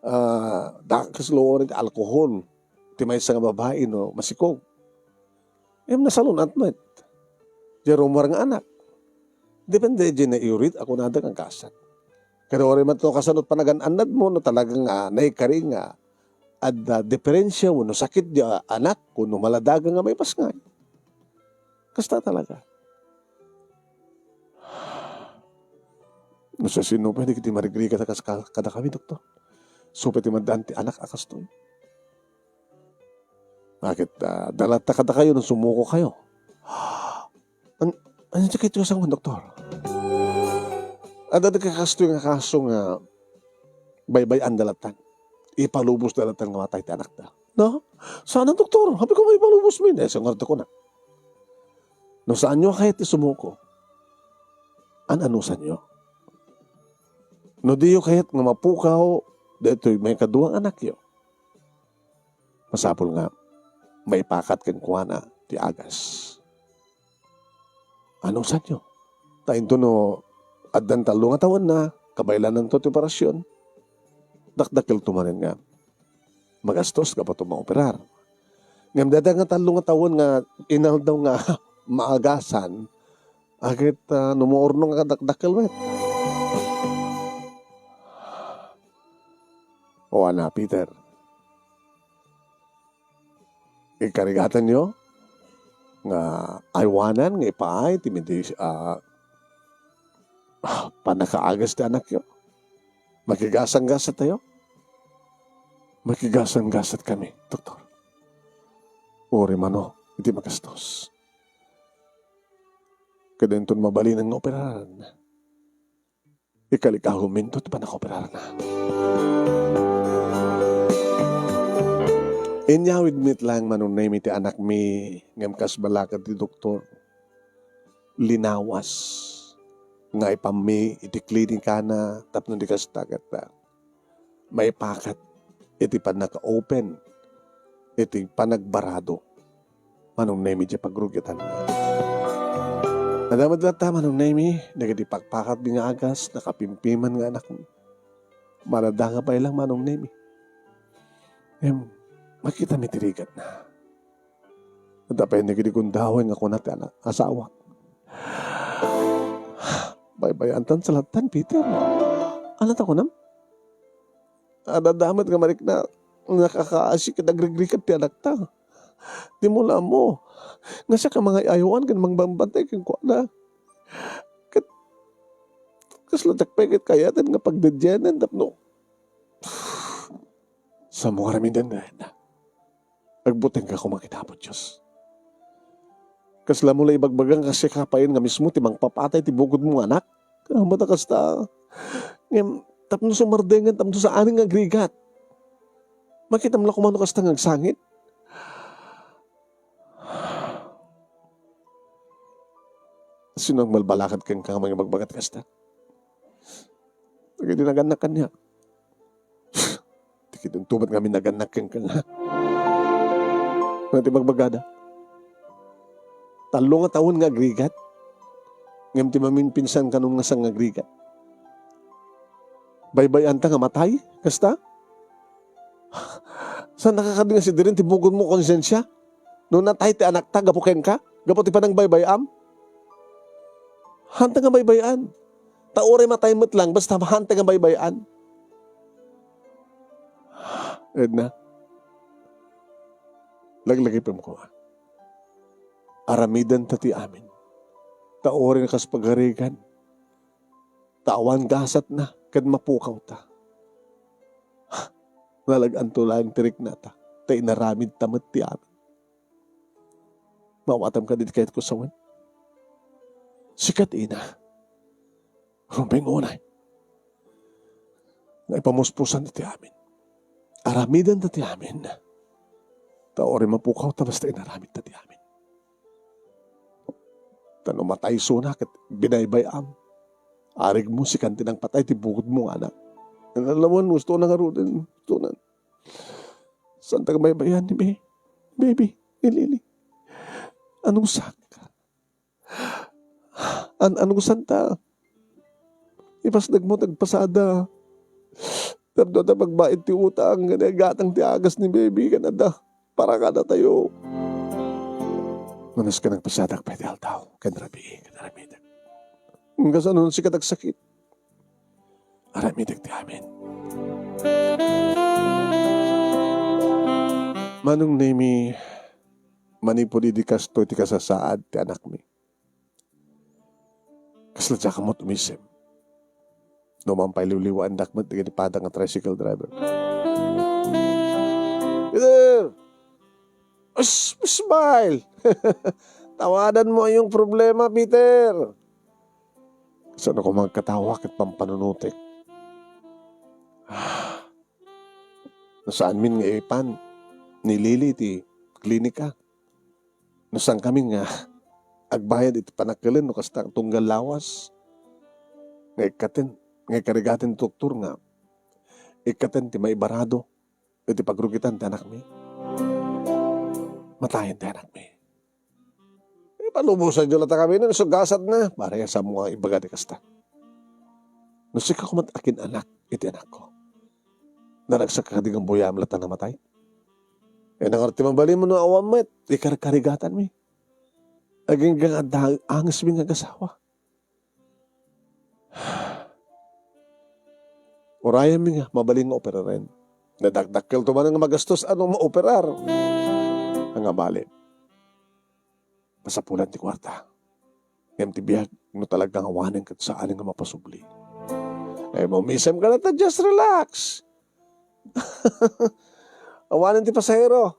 ah, dakes laeng ti alkohol ti maysa nga babai no masikog. Ngem nasalun-at met. Diay rummuar nga anak. Depende diay naiurit a kunada nga gasat. Kada uray met no kasano ti panagan-annadmo, no talaga nga naikari nga adda diferensia wenno sakit diay anak wenno maladaga nga maipasngay. Kasta talaga. No siasino pay dagiti marigrigat a kas-, ka-, kadakami, doktor? Isu pay ti maddaan ti anak a kastoy. Ket, ah, adda latta kadakayo no sumukokayo. An-, ania ti kayatyo a sangoen, doktor? Adda dagiti kastoy nga kaso nga baybay-anda latta. Ipalubosda latta nga matay ti anakda. No? Saan, doktor? Haanko nga ipalubos met. Eh, sangwarda kuna. No saanyo a kayat ti sumuko, an-anusanyo. No diyo kayat nga mapukaw daytoy maikadua nga anakyo, masapul nga maipakat kenkuana ti agas. Anusanyo? Ta intono addan tallo nga tawenna, kabaelananto ti operasyon, dakdakkelto manen nga magastos gapu ta maoperar. Ngem dayta nga tallo nga tawen nga inaldaw nga maagasan, ket, ah, no maurno nga dakdakkel met. O ana, Peter, ikarigatanyo nga aywanan nga ipaay ti medis-, ah, pannakaagas ti anakyo. Makigasanggasattayo. Makigasanggasatkami, doktor. Uray mano iti magastos. Ket inton mabalinen nga operaran, ikalikawminto ti pannakaoperarna. Inyawid met laeng, Manong Nemi, ti anakmi, ngem kas balakad ti doktor, linawas nga ipammi iti klinikana tapno di kasta ket, ah, maipakat iti pannaka-open iti panagbarado, Manong Nemi, diay pagrugitan. Adda met latta, Manong Nemi, dagiti pakpakatmi nga agas, nakapimpiman nga anakmi. Maladaga pay la, Manong Nemi. Em, makitami ti rigatna. Adda pay dagiti gundaway nga kuna ti ana-, asawak. Baybay-antan sa lattan, Peter. Ania ti kunam? Adda met nga marikna, nakakaasi ket agrigrigat ti anakta. Dimo la ammo nga siak a mangay-aywan ken mangbambantay kenkuana. Ket kasla diak pay ket kayaten nga pagdedianen tapno Sammo ngarud, Denden. Agbutengka koma ken Apo Dios. Kasla mo la ibagbaga nga siak pay nga mismo ti mangpapatay ti bukodmo nga anak? Ammom a kasta. Ngem, tapno sumardengen, tapno saanen nga agrigat. Makitam la koma no kasta nga agsangit. Sino a mangbalbalikat kenka nga mangibagbaga ti kasta? Dagiti nagannak kaniak. Dagiti met nga amin nagannak kenka. Ano ti bagbagada? Tallo nga tawen nga agrigat. Ngem ti maminpinsan kanon nga sangagrigat. Baybay-anta nga matay? Kasta? Saannaka kadi nga sidiren ti bugotmo a konsensia? No natay ti anakta gapu kenka? Gapu ti panangbaybay-am? Haanta nga baybay-an. Ta uray matay met lang, basta haanta nga baybay-an. Edna, laglagipem koma. Aramidenta ti amin. Ta uray kas pagarigan, ta awan gasatna ken mapukawta. Nalaganta laeng ti riknata, ta inaramidta met ti amin. Maawatam kadi ti kayatko sawen? Sika ti ina. Rumbeng unay nga ipamuspusan iti amin. Aramidenta ti amin. Ta uray mapukawta basta inaramidta ti amin. Ta no matay isuna ket binaybay-am, arigmo, sikan ti nangpatay ti bugotmo nga anak. Ngem laeng, gusto na ngaruden, gusto na. Saanta nga baybay-an ni Be-, Baby, ni Lily. Anong sak? An-, anong santa? Ipasdagmo ti agpasada. Tapno adda pagbain ti utang, ken igatang ti agas ni Baby, ken adda para kadatayo. Nunasken nagpasadak pay ti aldaw, ken rabii, ken aramidek. Kasano sika ti agsakit? Aramidek ti amin. Manong Nemi, manipud idi kastoy ti kasasaad ti anakmi. Kasla diak met umisem. No mampailiwliwaandak met dagiti padak nga tricycle driver. Peter! Us-, smile! Tawadan mo iyong problema, Peter! Saan ako magkatawa ket pampanunutek? Ah, no saanmin nga ipan ni Lily ti klinika. No saankami nga agbayad iti panakelen no kasta tunggal lawas nga ikkaten, nga ikarigaten ti doktor nga ikkaten ti maibarado iti pagrugitan ti anakmi. Matayen ti anakmi. Eh, palubosanyo latta kami no isu gasatna. Pare, saan mo nga ibaga ti kasta? No sika koma ti akin-anak iti anakko, naragsak kadi nga buyaem latta namatay? Eh, nangarud ti mabalinmo no awan met, ikarkarigatanmi. Agingga nga adda angesmi nga agasawa. Urayenmi nga mabalin nga operaren. Nadakdakkel to man nga magastos a no maoperar. Nga bali, masapulan ti kuarta. Ngem ti biag, no talaga nga awanen ket saan nga mapasubli. Ay, mamisem ka na ta, just relax. Awanen ti pasahero.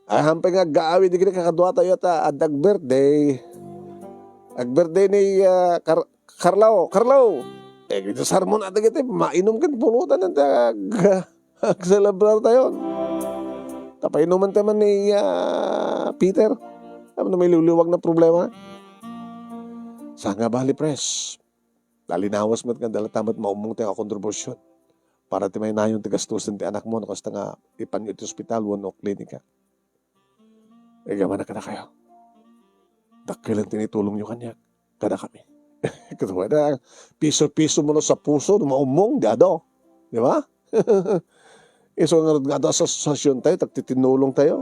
Ay, hampay nga aggaawid dagiti kakaduatayo ta adda ag-birthday. Ag-birthday ni, ah, Car-, Carlo. Carlo! Eh, iti sarmon a dagiti mainum ken pulutan ti ag-, agselebrar tayo. Ta painuman tayo man ni, ah, Peter. Tapno mailiwliwag na problema. Saan nga bali, pres? Nalinawas met nga adda latta met maummong ti nga kontribusyon para ti mainayon ti gastusen ti anakmo no kasta nga ipanyo iti ospital wenno klinika. Igamanak kadakayo. Dakkelen ti naitulongyo kaniak, kadakami. Ket wada, piso-piso mo no sa puso, no maummong, di adu. Di ba? Isu ngarud nga adu a asosiasion tayo, tagtitinulong tayo.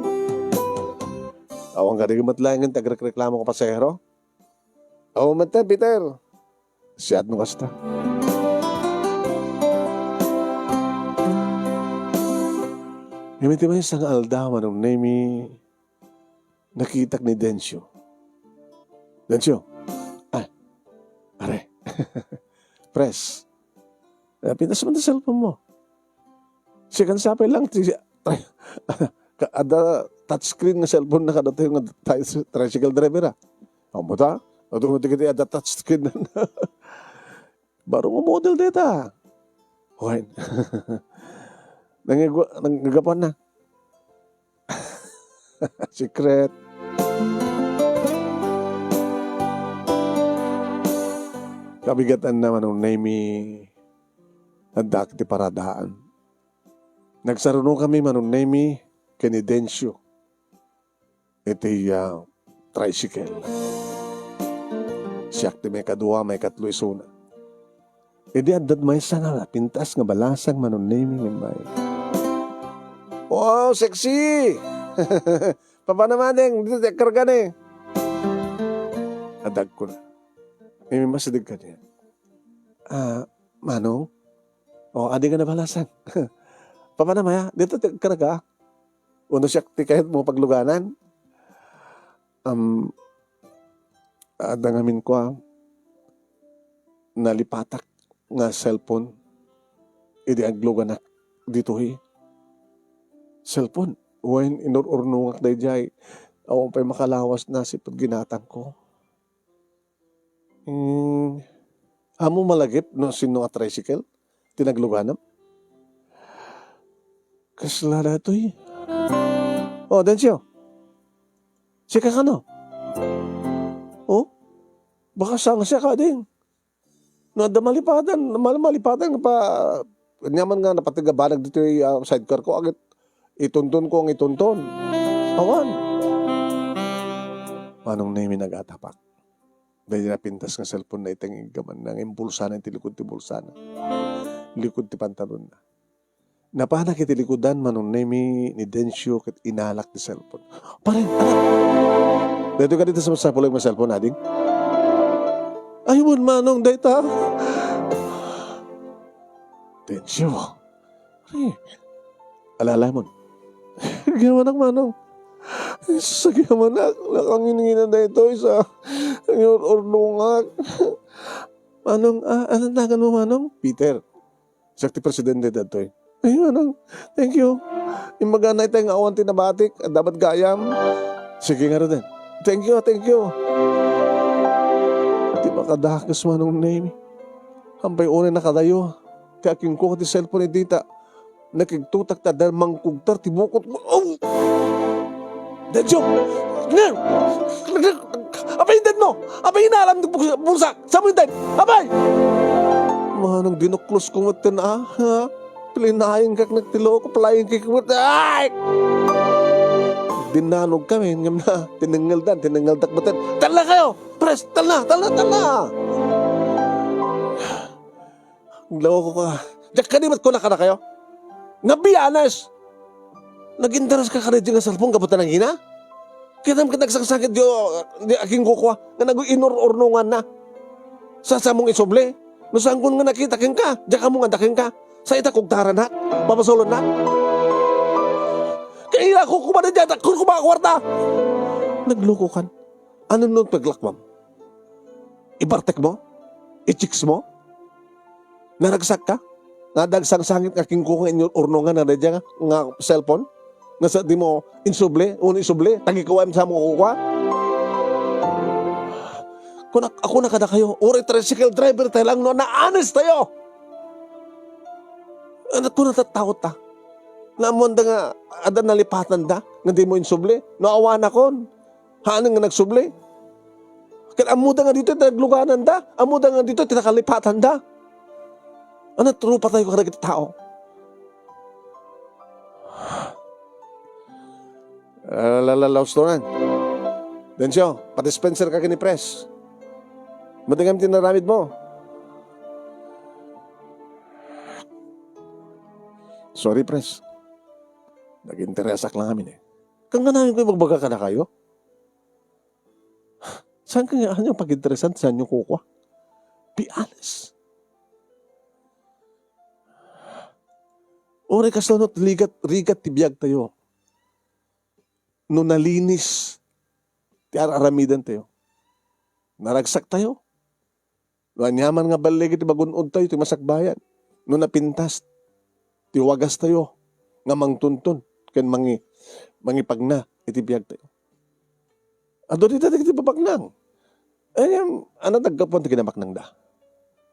Awan kadi met laengen ti agrekreklamo nga pasahero. Awan met, Peter. Siak no kasta. Ngem iti maysa nga aldaw, Manong Nemi, nakitak ni Dencio. Dencio, ah, pare. Pres, ah, pintas mo ti cellphone mo. Sikan sapay lang ti, ka-, adda touchscreen nga cellphone na kadatayo nga tri-, tricycle driver, ah. Amo ta? Automatic iti adda touchscreen na. Baro nga model deta. Wen. Nangigwa-, nanggapuan na. Secret. Kabigatan na, Manong Nemi, adda ti paradaan. Nagsarunokami, Manong Nemi, ken ni Dencio iti, ah, tricycle. Siak ti maikadua, maikatlo isuna. Idi addad maysa nga pintas nga balasang Manong Nemy nga immay. "Wow, sexy!" "Papanam, ading, ditoy ti agkarga ni." Adagko na. Imimmasideg kaniak. "Ah, Manong? O, adi nga nabalasang. Papanam aya, ditoy ti agkarga. Uno siak ti kayatmo pagluganan?" Am, adda ngamin kua, nalipatak nga cellphone idi agluganak ditoy. Cellphone, wen inur-urnongak daydiay. Awan pay makalawas na sipud ginatangko. Hmm, ammo malagip no sinno a tricycle ti nagluganam? Kasla daytoy. O, Dencio. Sika kano? O? Baka sangsiak, ading. No adda malipatan, mal-, malipatan nga pa, aniaman nga napateg a banag ditoy, ah, sidecar ko, agit itunton ko nga itunton. Awan. Manong Nemy nagatapak. Daydi napintas nga cellphone na itengig gaman nga imbulsana iti likod ti bulsana. Likod ti pantalonna. Napanak iti likudan, Manong Nemy, ni Dencio ket inalak ti cellphone. "Pare, anak! Daytoy kadi ti sapulek nga cellphone, ading?" "Ay, wen, Manong, dayta." "Dencio, pare, ala-alamon." "Agyaman, Manong. Sagyamanak, nakangingina daytoy sa inur-urnongak." "Manong, ah, ania ti naganmo, Manong?" "Peter. Siak ti presidente daytoy." "Ay, Manong, thank you. Imbagana itay nga awan ti nabatik, adda met gayam." "Sige ngaruden. Thank you, thank you." Ti makadakes, Manong Nemy. Hampay unay nakadayo ti akinkua ti cellphone iti dita. Nakigtutak ta adda mangkugtar ti bukot ko. Aw! Dencio! Apay intedmo? Apay inaalam ti bulsa-, bulsak? Saanmo inted? Apay! Manong, dinuklosko metten, ah, ha? Plinayen kak nagtilo ko, plinayen kak met-, ay! Dinnanog kami, ngem na, tinengngeldan, tinengngeldak metten. "Talna kayo! Pres, talna, talna, talna!" Loko ka. Diak kadi met kuna kadakayo nga, be honest, nag-interes ka kadaydi nga cellphone gapu ta nangina? Kitaem ket nagsangsangit di, di akinkukua nga nag-inur-urnonganna. Sa, saanmo nga isubli? No saanko nga nakita kenka, diak ammo nga adda kenka. Sa ita kugtarannak, pabasolonnak. Kaya ila ko kumana diyan, dakkel ko mga kwarta. Naglokokan. Ano no paglakwam? Ibartek mo? I-chicks mo? Naragsak ka? Nga dagsangsangit nga kingko nga inyo urnongan na daydiay nga, nga cellphone? Nga sa di mo insubli, uni isubli, tagikuwaem sa mo kukua? Kuna, ako na kadakayo, uray tricycle driver tayo lang, no, naanes tayo! Anak ko, natatakot ta. Naamuan da nga, adda nalipatan da, nga di mo insubli, no, awan akon. Haaneng nga nagsubli. Ket ammoda nga ditoy ti naglugananda, ammoda nga ditoy ti nakalipatanda. Ania ti rupatayo kadagiti tao? Ala, ala, ala, ustonan. Dencio, padispenser ka ken ni Pres. Madengam ti naramid mo. Sorry, Pres. Nag-interesak lang amin eh. Kangganami ko ibagbaga kadakayo. Saan kaya anyo pag-interesan, saan nyo kukua? Be honest. Uray kasla no, rigat, rigat ti biag tayo. No nalinis ti ar-aramiden tayo. Naragsak tayo. No aniaman nga balleg iti magun-od tayo ti masakbayan, no napintas ti wagas tayo nga mangtunton ken mangi-, mangipagna iti biag tayo. Adu dita dagiti babaknang. Ay, ano, naggapuan ti kinabaknangda?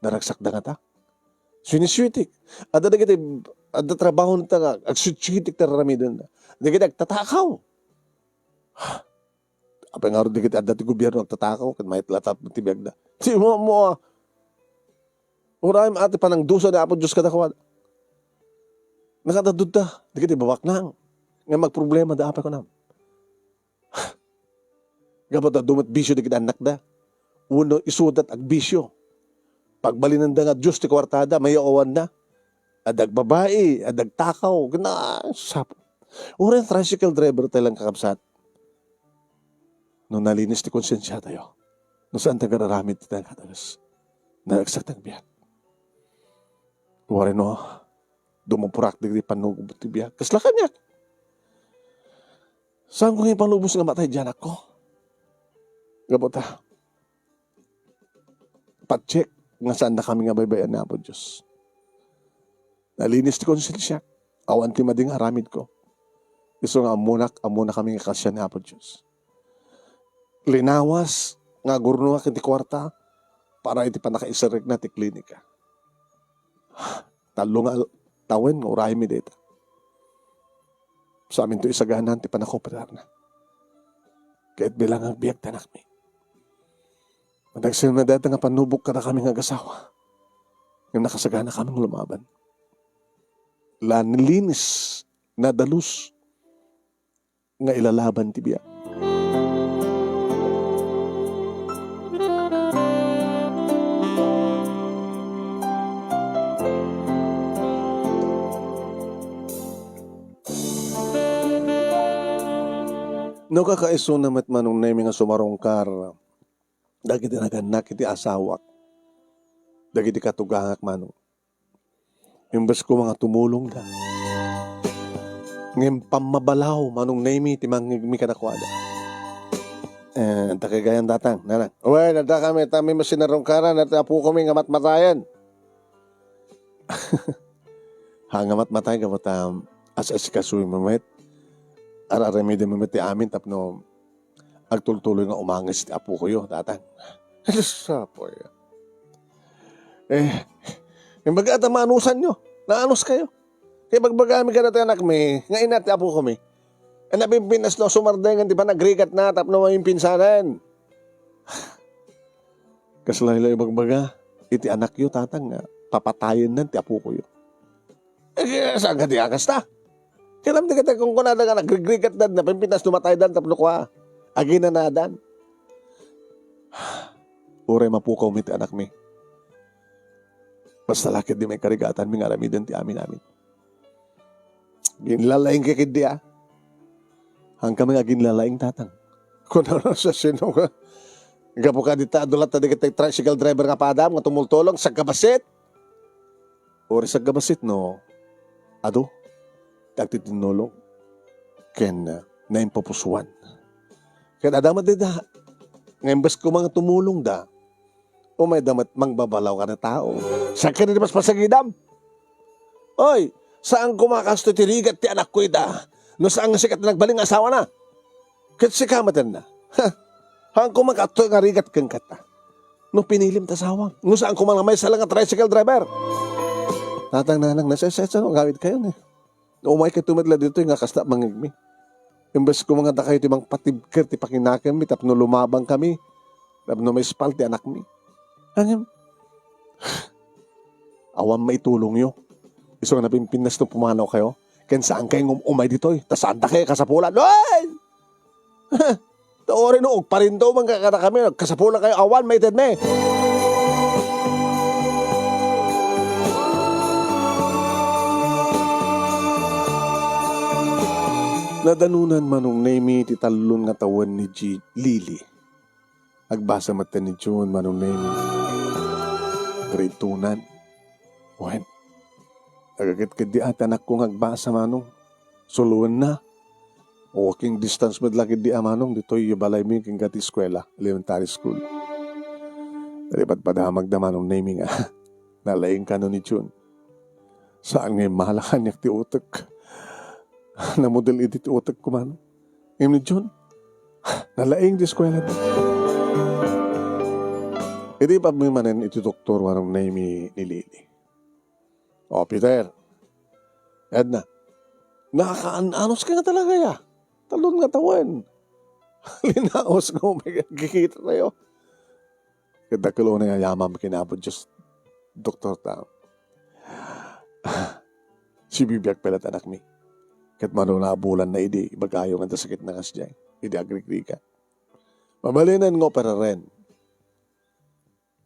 Naragsakda ngata? Siniswitik. Adda dagiti, adda trabaho nata nga agsitsitik ti aramidenda. Dagiti agtatakaw. Apay ngarud dagiti adda ti gobierno agtatakaw ket maitlatat ti biagda. Ti mo, mo, ah. Uray met ti panangdusa ni Apo Dios kadakuada. Nakadadudda dagiti babaknang nga magproblemada, apay kunam. Gapu ta adu met bisio dagiti annakda. wenno isuda ti agbisio. Pagbalinanda nga Dios ti kuartada, mayaw-awanna. Adda agbabai, adda agtakaw, gina-, sap-, uray tricycle driver tayo lang, kakabsat. No nalinis ti konsensiatayo, no saan tayo aramid ti nagkatagas, naragsak ti agbiag. Uray no, dumupurak dagiti pannubot ti biag. Kasla kaniak. Saanko nga ipalubos nga matay diay anakko? Gapu ta, patsek nga saannakami nga baybay-an ni Apo Dios. Nalinis ti konsensiak. Awan ti madi nga aramidko. Isu nga ammonak, ammonakami nga kasian ni Apo Dios. Linawas nga agurnoak iti kuarta para iti pannakaiserrekna ti klinika. Tallo nga al-, tawen nga uraymi dayta. Saminto isaganan ti pannakoperarna. Ket bilang agbiag ti anakmi, nagsenna dayta nga pannubok kadakami nga agasawa. Ngem nakasaganakami nga lumaban. Nalinis, nadalus, nga ilalaban ti biag. No kakaisuna met, Manong Nemi, nga sumarungkar dagiti nagannak iti asawak, dagiti katugangak, Manong. Imbes koma nga tumulongda, ngem pammabalaw, Manong Nemi, ti mangngegmi kadakuada. Eh, adda kay gayam, Tatang, Nanang? Wen, addakami, ta mi met sinarungkaran, ti apokomi nga matmatayen. Ha, nga matmatay, gapu ta as-asikasuyo met, ar-aramidem met ti amin tapno agtultuloy nga umanges ti apokoyo, Tatang. Diyos, apoy. Eh, imbag ta maanusanyo. Naanuskayo. Kay ibagbagami kadagiti anakmi nga inna ti apokomi, a napimpinnasna a sumardengen ti panagrigatna tapno maimpinsanan. Kasla la ibagbaga iti anakyo, Tatang, nga papatayennan ti apokoyo. Eh, saan kadi a kasta? Ket amangan ti kunkunada nga nagrigrigatdan, napimpintas no mataydan tapno kua, aginanadan. Uray mapukawmi ti anakmi, basta la ketdi maikarigatanmi nga aramiden ti amin-amin. Ginlalaingka ketdi, a? Haankami nga aginlalaing, Tatang. Kunana, sa sino nga? Gapu kadi ta adu latta dagiti tricycle driver nga padam nga tumultulong, sagkabassit. Uray sagkabassit no adu ti agtitinnulong ken, ah, naimpupusuan. Ket adda met dayta nga imbes koma nga tumulongda, umayda met mangbabalaw kada tao. Saan kadi ti mas pasagidam? Oy, saan koma kastoy ti rigat ti anakko ita, no saan nga sika ti nagbalin nga asawana? Ket sika metten, ha? Haan koma kastoy nga rigat kenka ta, no pinilim ti asawam, no saan koma nga maysa la nga tricycle driver. Tatang, Nanang, nasaysayaat no agawidkayo, eh. No umaykayo met la ditoy nga kasta mangngegmi. Imbes koma nga dakayo ti mangpatibker ti pakinakemmi tapno lumabankami, tapno maispal ti anakmi. Ngem, awan maitulongyo. Isu nga napimpinnas no pumanawkayo, ken saankayo nga um-, umay ditoy, ta saandakayo kasapulan. Oy! Ta uray no agparinto man kadakami, agkasapulankayo, awan maitedmi. Nadanonan, Manong Nemi, ti tallon nga tawen ni Ji-, Lily. Agbasa metten ni June, Manong Nemi. Grade two-nan. Wen, nagaketkeddi a ti anakko nga agbasa, Manong. Suloenna. Walking distance met la ketdi a, Manong, ditoy balaymi kenka ti eskuela, elementary school. Naipadpadamagda, Manong Nemi, nga nalaing kano ni June. Saan nga immala kaniak ti utek. Namudel idi ti utekko, Manong. Ngem ni June, nalaing ti eskuela. Idi pammimanen iti doktor, Manong Nemi, ni Lily. O, Peter. Edna. Nakaan-anos ka nga talaga, ya. Talon nga tawen. Linaos nga umay agkikita tayo. Ket dakkel unay a yamam ken Apo Dios, Doktor, ta sibibiag pay latta anakmi. Ket mano nabulanna idi ibagayo nga adda sakit nga kasdiay, idi agrigrigat. Mabalinen nga operaren.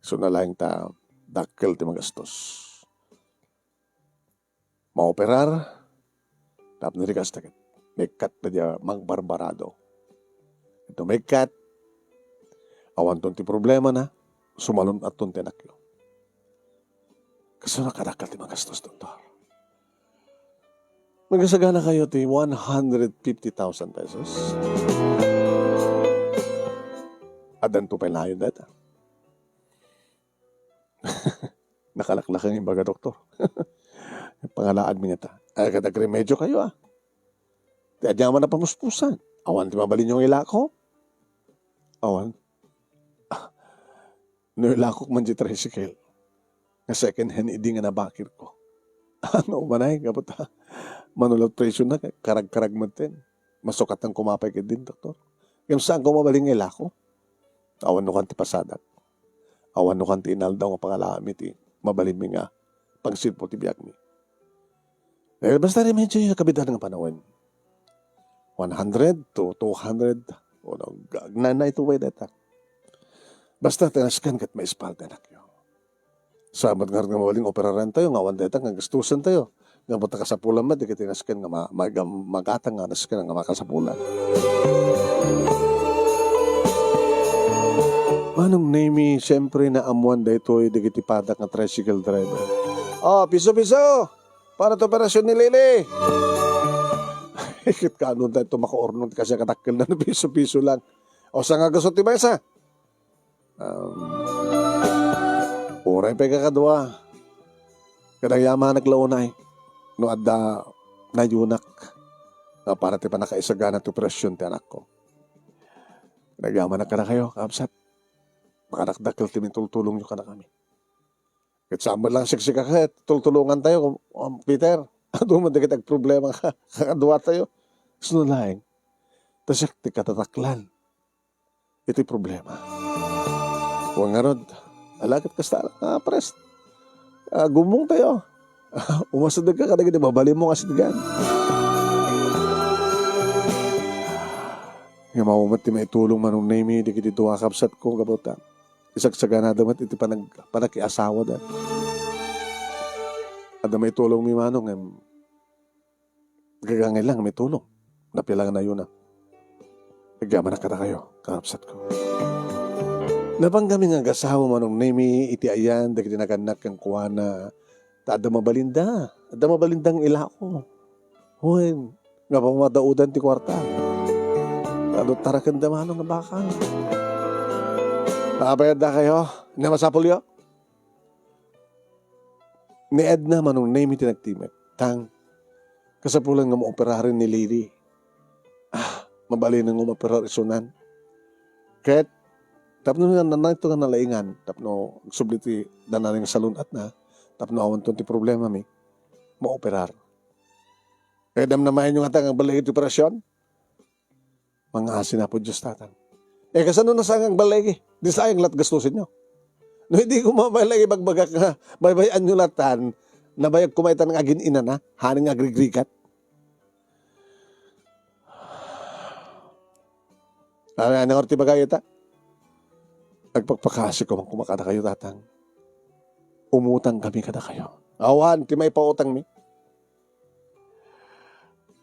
Isuna laeng ta dakkel ti magastos. Maoperar, tapno di kasta ket, mekkat pay diay mangbarbarado. Ito mekkat, awanton ti problemana, sumalun-atton ti anakyo. Kasano kadakkel ti magastos, doktor? Magasagana kayo ti one hundred fifty thousand pesos. Addanto pay layo data. Nakalaklak nga imbaga, doktor. Pangalaadmi ngata. Ay, ket agremedyo kayo, ah. Ti ania man a pamuspusan. Awan ti mabalinyo nga ilako? Awan. Ah, no ilakok man ti tricycle, nga second hand idi nga nabakirko. Ano, umanay, gapu ta, mano la ti presyo na, karag-karag met ten. Masukatan koma pay ketdin, doktor. Ngem saanko mabalin nga ilako. Awan no kan ti pasadak. Awan no kan ti inaldaw nga pangalaami ti mabalinmi nga pangsilpo ti biagmi. Eh, basta remedyo nga kabitan nga panawen. One hundred to two hundred, o no, ga-, na, na ito way data. Basta tinasken ket maispalda, anakyo. Saan met ngarud nga mabalin operaran tayo, nga awan dayta nga gastusen tayo. Nga buta kasapulan met, dagiti nasken nga ma-, mag-, magatang nga nasken nga makasapulan. Manong Nemi, siyempre, naammuan daytoy dagiti padak nga tricycle driver. Oh, piso-piso! Para ti operasyon ni Lily! Ket kaano dayto makaurnong ti kasi kadakkel na piso-piso lang? O, saan nga gusto ti maysa? Um, uray pay kakadua. Ket agyamanak la unay no adda nayunak nga para ti pannakaisagana ti operasyon ti anakko. Ket agyamanak kadakayo, kakabsat. Makadakdakkel ti mitultulongyo kadakami. Ket saan met la nga siksika ket tultulongantayo, um, Peter. Adu met dagiti agproblema ka-, kakaduatayo. Kasano laeng? Ta siak ti katataklan iti problema. Wen ngarud, ala ket kasta la, ah, pres, ah, gummongtayo. Umasidegka kadagiti mabalinmo nga sitgan. Nga mao met ti maitulong, Manong Nemi, dagiti dua a kabsatko, gapu ta isagsaganada met iti panag-, panakiasawada. Adda maitulongmi, Manong, ngem gagangay lang nga maitulong. Napia la nga nayuna. Agyamanak kadakayo, kakabsatko. Napangkami nga agasawa, Manong Nemi, iti ayan dagiti nagannak kenkuana, ta adda mabalinda. Adda mabalinda nga ilako. Wen, nga pamadaudan ti kuarta. Adutara kenda, Manong, nga bakal. Napayaddakayo? Ania masapulyo? Ni Edna, Manong Nemi, ti nagtimek. Tang, kasapulan nga maoperaren ni Lily. Ah, mabalinen nga umoperar isunan. Ket, tapno na, na, na ito nga nalaingan, tapno agsubli ti danay nga salun-atna, tapno awanton ti problemami, maoperar. Ket namnamaenyo ngata nga agballig iti operasyon? Mangngaasin Apo Dios, Tatang. Eh, kasano na saan nga agballig? Di sayang la't gastusenyo. No, hindi ko maballig, ibagbagak nga, baybay-anyo latan, nabayag koma itan nga agin-inana, haanna nga agrigrigat. Ano, ano nga ti bagay ita? Agpakpakasi ko man koma kadakayo, Tatang. Umutang kami kadakayo. Awan, ti maipautangmi.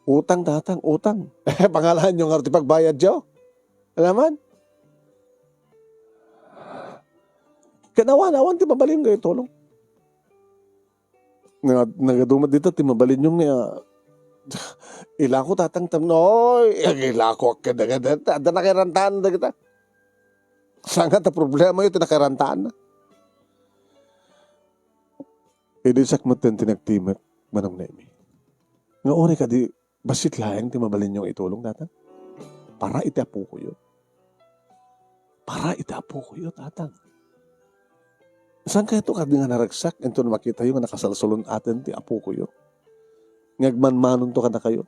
Utang, Tatang, utang. Pangalaanyo nga ti pagbayadyo. Alaman? Ken awan, awan ti mabalin nga itulong. Nga, nagadumat dita ti mabalinyo nga, ah, ilako, Tatang, tapno, oy, ilako kada, kada, adda nakairantaan dagita. Saan nga ta problema iti nakairantaan na? Idi siak met ti nagtimek, Manong Nemi. Nga uray kadi, bassit laeng ti mabalinyo nga itulong, Tatang. Para iti apokoyo. Para iti apokoyo, Tatang. Saan kayto kadi nga naragsak, inton makitayo nga nakasalsalun-aten ti apokoyo? Nga agmanmanonto kadakayo.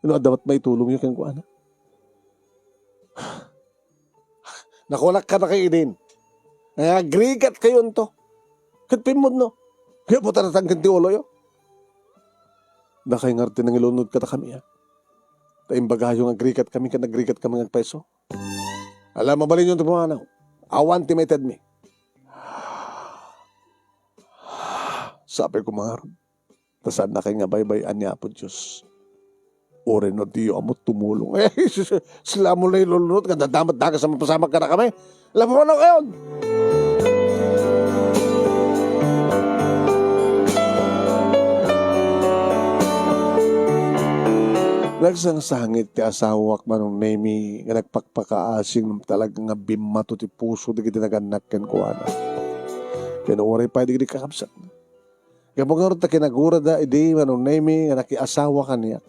No adda met maitulongyo kenkuana. Nakunak kadakayo idin. Nga agrigat kayonto. Ket pimmudno. Kaya puta natangken ti uloyo. Dakay ngarud ti nangilunod kadakami, a. Ta imbagayo nga agrigat kami, ket nagrigat kami nga agpayso. Ala, mabalinyon ti pumanaw. Awan ti maitedmi. Sapay ko, mga ngarud, ta saannakay nga baybay-an ni Apo Dios. Uray no diyo ammo tumulong. Eh, sila mo na ilulunot, nga dadamat dagas ang mapasamak ka na kami. Lapuan na kayon! Nagsangsangit ti asawak, Manong Nemi, nga nagpakpakaasi ngem talaga nga bimmato ti puso dagiti nagannak kenkuana. Ken uray pay dagiti kakabsat. Gapu ngarud ta kinagurada idi, Manong Nemi, nga nakiasawa kaniak.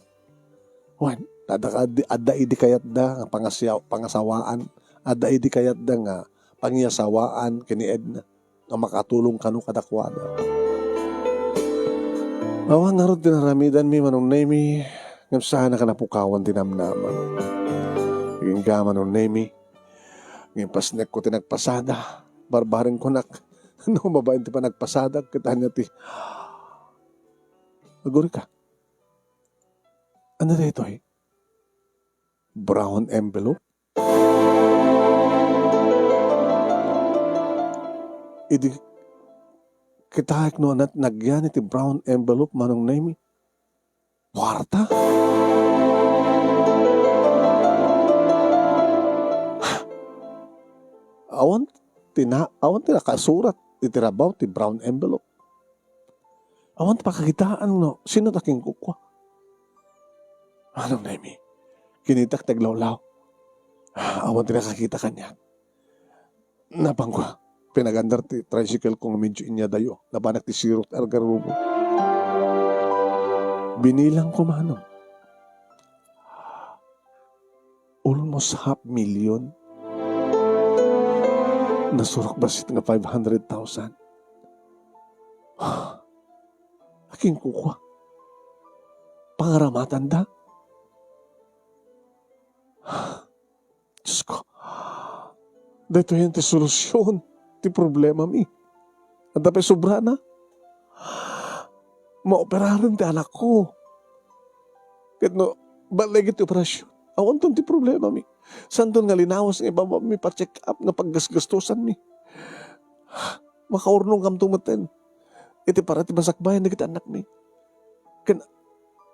Wen, adda, adda, adda idi kayatda nga pangasiaw-, pangasawaan, adda idi kayatda nga pangiasawaan ken ni Edna nga makatulong kano kadakuada. Awan ngarud ti naramidanmi, Manong Nemi, ngem saanak a napukawan ti namnama. Agingga, Manong Nemi, ngem pasnekko ti nagpasada, barbareng kunak, no mabain ti panagpasadak, ket ania ti, agurika. Ania daytoy? Brown envelope? Idi kitaek no ania ti nagyan iti brown envelope, Manong Nemi. Kuarta? Awan ti na-, awan ti nakasurat iti rabaw ti brown envelope. Awan ti pakakitaan no sino ti akinkukua. Manong Nemi, kinitak ti aglawlaw. Awan ti nakakita kaniak. Napangko, pinagandar ti tricycle ko nga medyo inyadayo. Napanak ti sirok ti algarubo. Binilang ko, Manong. Almost half million. Nasurok bassit nga five hundred thousand. Akinkukua. Pangaramatanda. Diyos ko, daytoy ti solusyon ti problemami. Adda pay sobrana. Maoperaren ti anakko. Ket no, balleg iti operasyon, awanton ti problemami. Saanton nga linawas nga ibabami pa check-up nga paggasgastosanmi. Makaurnongkamto metten iti para ti masakbayan dagiti annakmi. Ken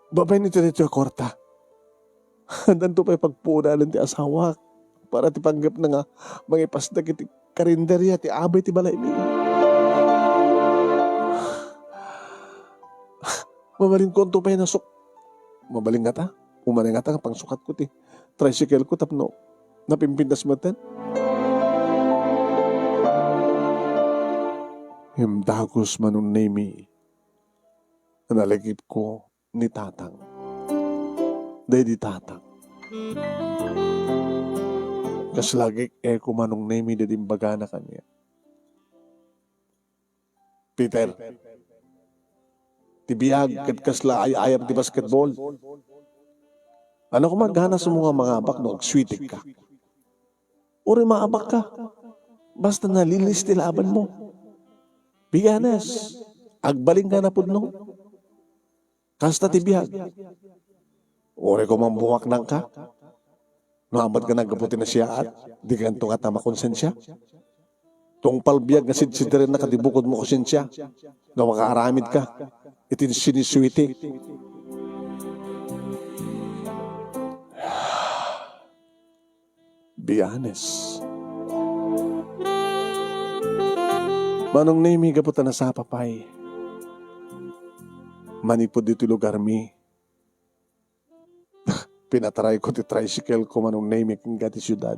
babaen iti daytoy a kuarta, addanto pay pagpuonan ti asawak para ti panggepna nga mangipasdak iti karinderia ti abay ti balaymi. Mabalinkonto pay nasuk-, mabalin ngata? Umani ngata nga pangsukatko ti tricycle ko tapno napimpintas metten? Ngem dagus, Manong Nemi, a nalagipko ni Tatang. Daydi Tatang. Kasla agik-eko, Manong Nemi, daydi imbagana kaniak. Peter, ti biag ket kasla ay-ayam ti basketball. Ania koma ganas mo nga mangabak no agsuitekka? Uray maabakka, basta nalinis ti labanmo. Be honest, agbalinka a pudno. Kasta ti biag. Uray koma bumaknangka. No amanka naggapu ti nasiaat, dikanto ngata makonsensia. Tungpal biag nga sidsidirenna kadi bukodmo a konsensia nga makaaramidka iti sinisuitek. Be honest. Manong Nemi, gapu ta nasapa pay, manipud ditoy lugarmi, pinatarayko ti tricycle ko, Manong Nemi, agingga ti siudad.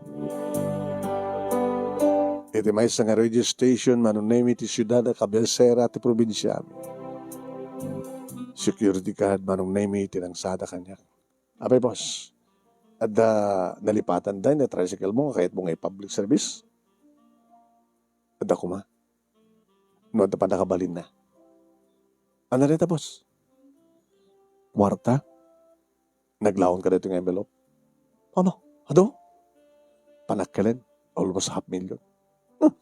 Iti maysa nga radio station, Manong Nemi, ti siudad a kabisera ti probinsiami. Security guard, Manong Nemi, ti nangsada kaniak. Apay, boss, adda nalipatan dayta nga tricycle mo nga kayatmo nga i-public service? Adda koma. No adda pannakabalinna. Ania dayta, boss? Kuarta? Naglaonka daytoy nga envelope? Ania? Adu? Panakkelen. Almost half million. Huh.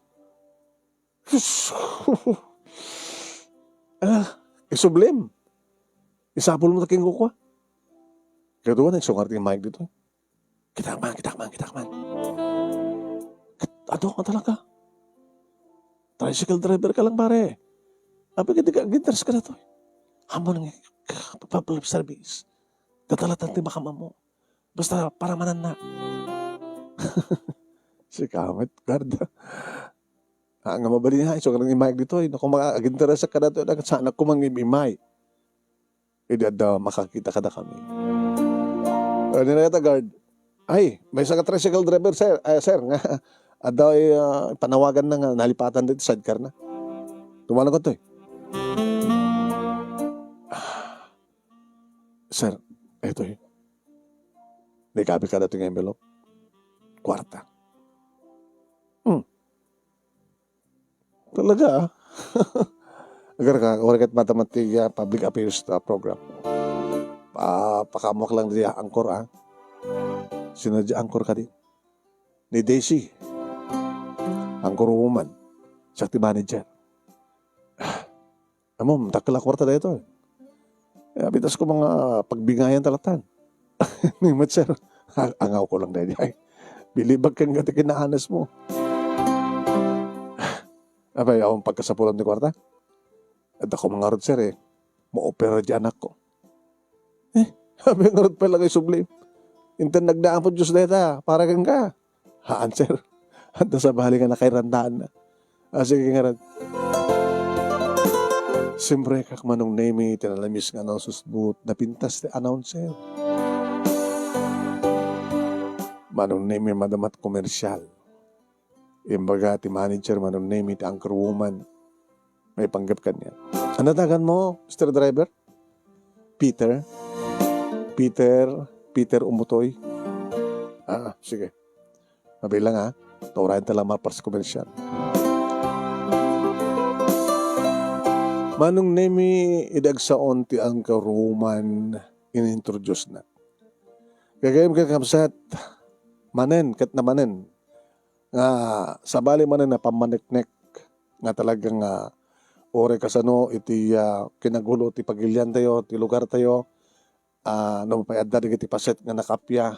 Sus. Ah, isublim. Isapulmo ta kenkuana. Kaduak, nagsungar ti Mike ditoy. Kitak man, kitak man, kitak man. Adu nga talaga. Tricycle driver ka lang, pare. Apay ket dika ag-interes kadatoy. Ammom nga, public service. Datalatan ti makamammo. Basta paramanan na. Sika met, guard. Ah, nga mabalin nga, isu nga nang imayag ditoy. Naku, ma-, ag-interesak kadatoy, saanak koma nga imimay. Idi adda makakita kadakami. Ah, ni Reta, guard. Ay, maysa nga tricycle driver, sir. Ay, sir, nga, adda, eh, ah, panawagan na nga, nalipatan ditoy sidecar na. Tumanag ko to, eh. Sir, eto, eh. Naikabit kadatoy nga envelope. Kuarta. Hmm. Talaga, ah. Agar ka, wala ket mata-, mati-, ah, public affairs, ah, program. Pa-, pakaammoak lang diay angkor, ah. Sino diay angkor kadi? Ni Daisy. Angkor woman. Siak ti manager. Ammom, dakkel a kuarta daytoy. Eh, abitas ko nga pagbingayan ta latan. Ni met, sir, a-, angawko lang daydiay. Bilibak ken nga ti kinaanas mo. Apay, awan pagkasapulan ti kuarta? Adda koma ngarud, sir, eh. Maopera diay anakko. Eh, apay ngarud pay lang isubli. Inton nagdaan po Dios dayta, para kenka. Haan, sir. Adda sabali nga nakairantaanna. Ah, sige, ngarud. Siyempre, kak Manong Nemy, ti nalamis nga announcer, napintas ti announcer. Manong Nemy, madama ti komersial. Imbaga, ti manager, Manong Nemy, ti anchorwoman. Maipanggep kaniak. Ano tagan mo, Mister Driver? Peter? Peter? Peter Umutoy? Ah, sige. Mabilang, ah. Taurayan ta lang malpas komersial. Manong Nemy, idi agsaon ti anchorwoman, inintroduce na. Gagayyem ket kabsat, manen ket namanen nga sabali manen a pammaneknek nga talaga nga uray kasano iti, ah, kinagulo ti pagiliantayo, ti lugartayo, ah, no pay adda dagiti paset nga nakappia,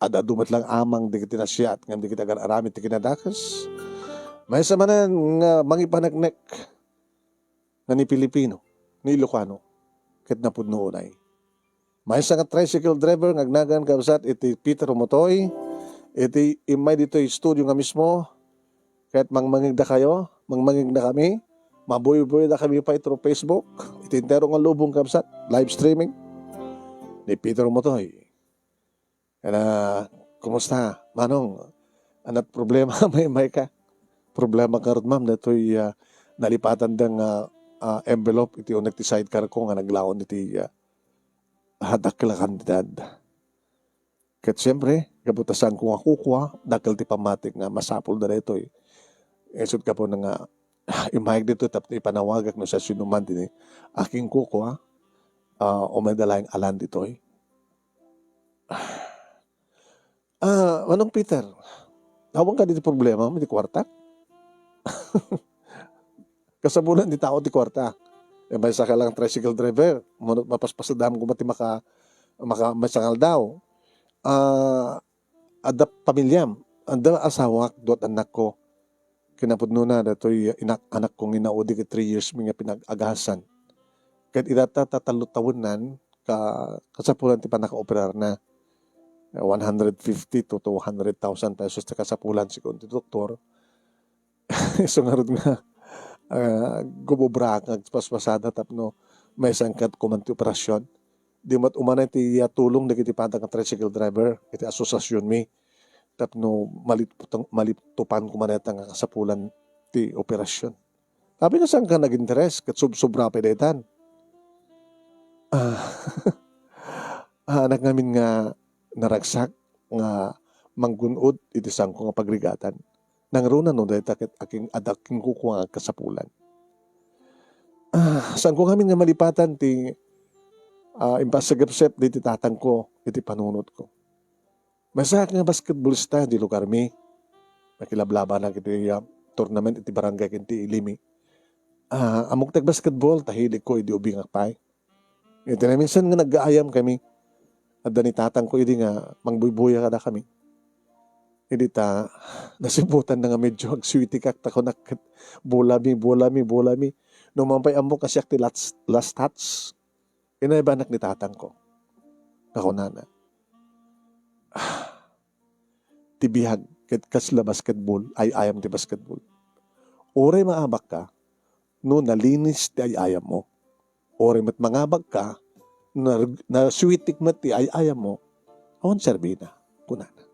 ad-adu met lang amang dagiti nasayaat ngem dagiti agar-aramid ti kinadakes. Maysa manen nga mangipaneknek nga ni Pilipino, ni Ilocano, ket napudno unay. Maysa nga tricycle driver nga agnagan kabsat iti Peter Umutoy, iti immay ditoy studio nga mismo, ket mangmangegdakayo, mangmangegdakami, mabuybuydakami pay through Facebook, iti entero nga lubong kabsat, live streaming ni Peter Umutoy. Kana, kumusta, Manong? Ania ti problema nga immayka? Problema ngarud, ma'am, daytoy, ah, nalipatanda nga, ah, envelope iti uneg ti sidecar ko nga naglaon iti, ah, ah, dakkel a kantidad. Ket siempre, gapu ta saanko nga kukua, dakkel ti pammatik nga masapulda daytoy. Isut' gapuna nga, ah, immayek ditoy tapno ipanawagak no siasinoman ti akinkukua, ah, umayda laeng alan ditoy. Ah, Manong Peter, awan kadi ti problemam iti kuarta? Kasapulan ti tao ti kuarta. Eh, maysa ka lang tricycle driver, mano, mapaspasada koma ti maka-, maka-, maysa nga aldaw. Ah, adda pamiliam, adda asawak, dua't annakko. Kinapudnona, datoy inak-, anakko nga inaudi ket three years mi nga pinag-agasan. Ket ita ta, ta tallo tawennan, ka-, kasapulan ti pannakaoperarna. One hundred fifty to two hundred thousand pesos ti kasapulan, sigun ti doktor. Isu ngarud nga, ah, gumubraak nga agpaspasada tapno maisangkad koma ti operasyon. Di met umanay ti, ah, tulong dagiti patag nga tricycle driver iti asosiasionmi tapno malip-, maliptupan koma dayta nga kasapulan ti operasyon. Apay nga saanka nag-interes ket sub-, sobra pay daytan? Ah, ah, anak ngamin nga naragsak nga manggun-od iti saanko nga pagrigatan. Nangruna no dayta ket akin-, adda kinkukua nga kasapulan. Ah, saanko ngamin nga malipatan ti, ah, impasagepsep diti tatangko iti panunotko. Maysaak nga basketballista di lugarmi. Nakilablabanak iti, ah, tournament iti barangay ken ti ilimi. Ah, ammok ti agbasketball, ta hiligko idi ubingak pay. Iti naminsan nga naggaayamkami, adda ni tatangko idi nga mangbuybuya kadakami. Idi ta, nasibutan na nga medyo agswitikak, ta kunak ket, "Bulami, bulami, bulami." No man pay ammok a siak ti last, last touch, inaybanak ni tatangko. Nga kunana, "Ah, ti biag ket kasla basketball, ay-ayam ti basketball. Uray maabakka, no nalinis ti ay-ayammo. Uray met mangabakka, na, naswitik met ti ay-ayammo, awan serbina," kunana.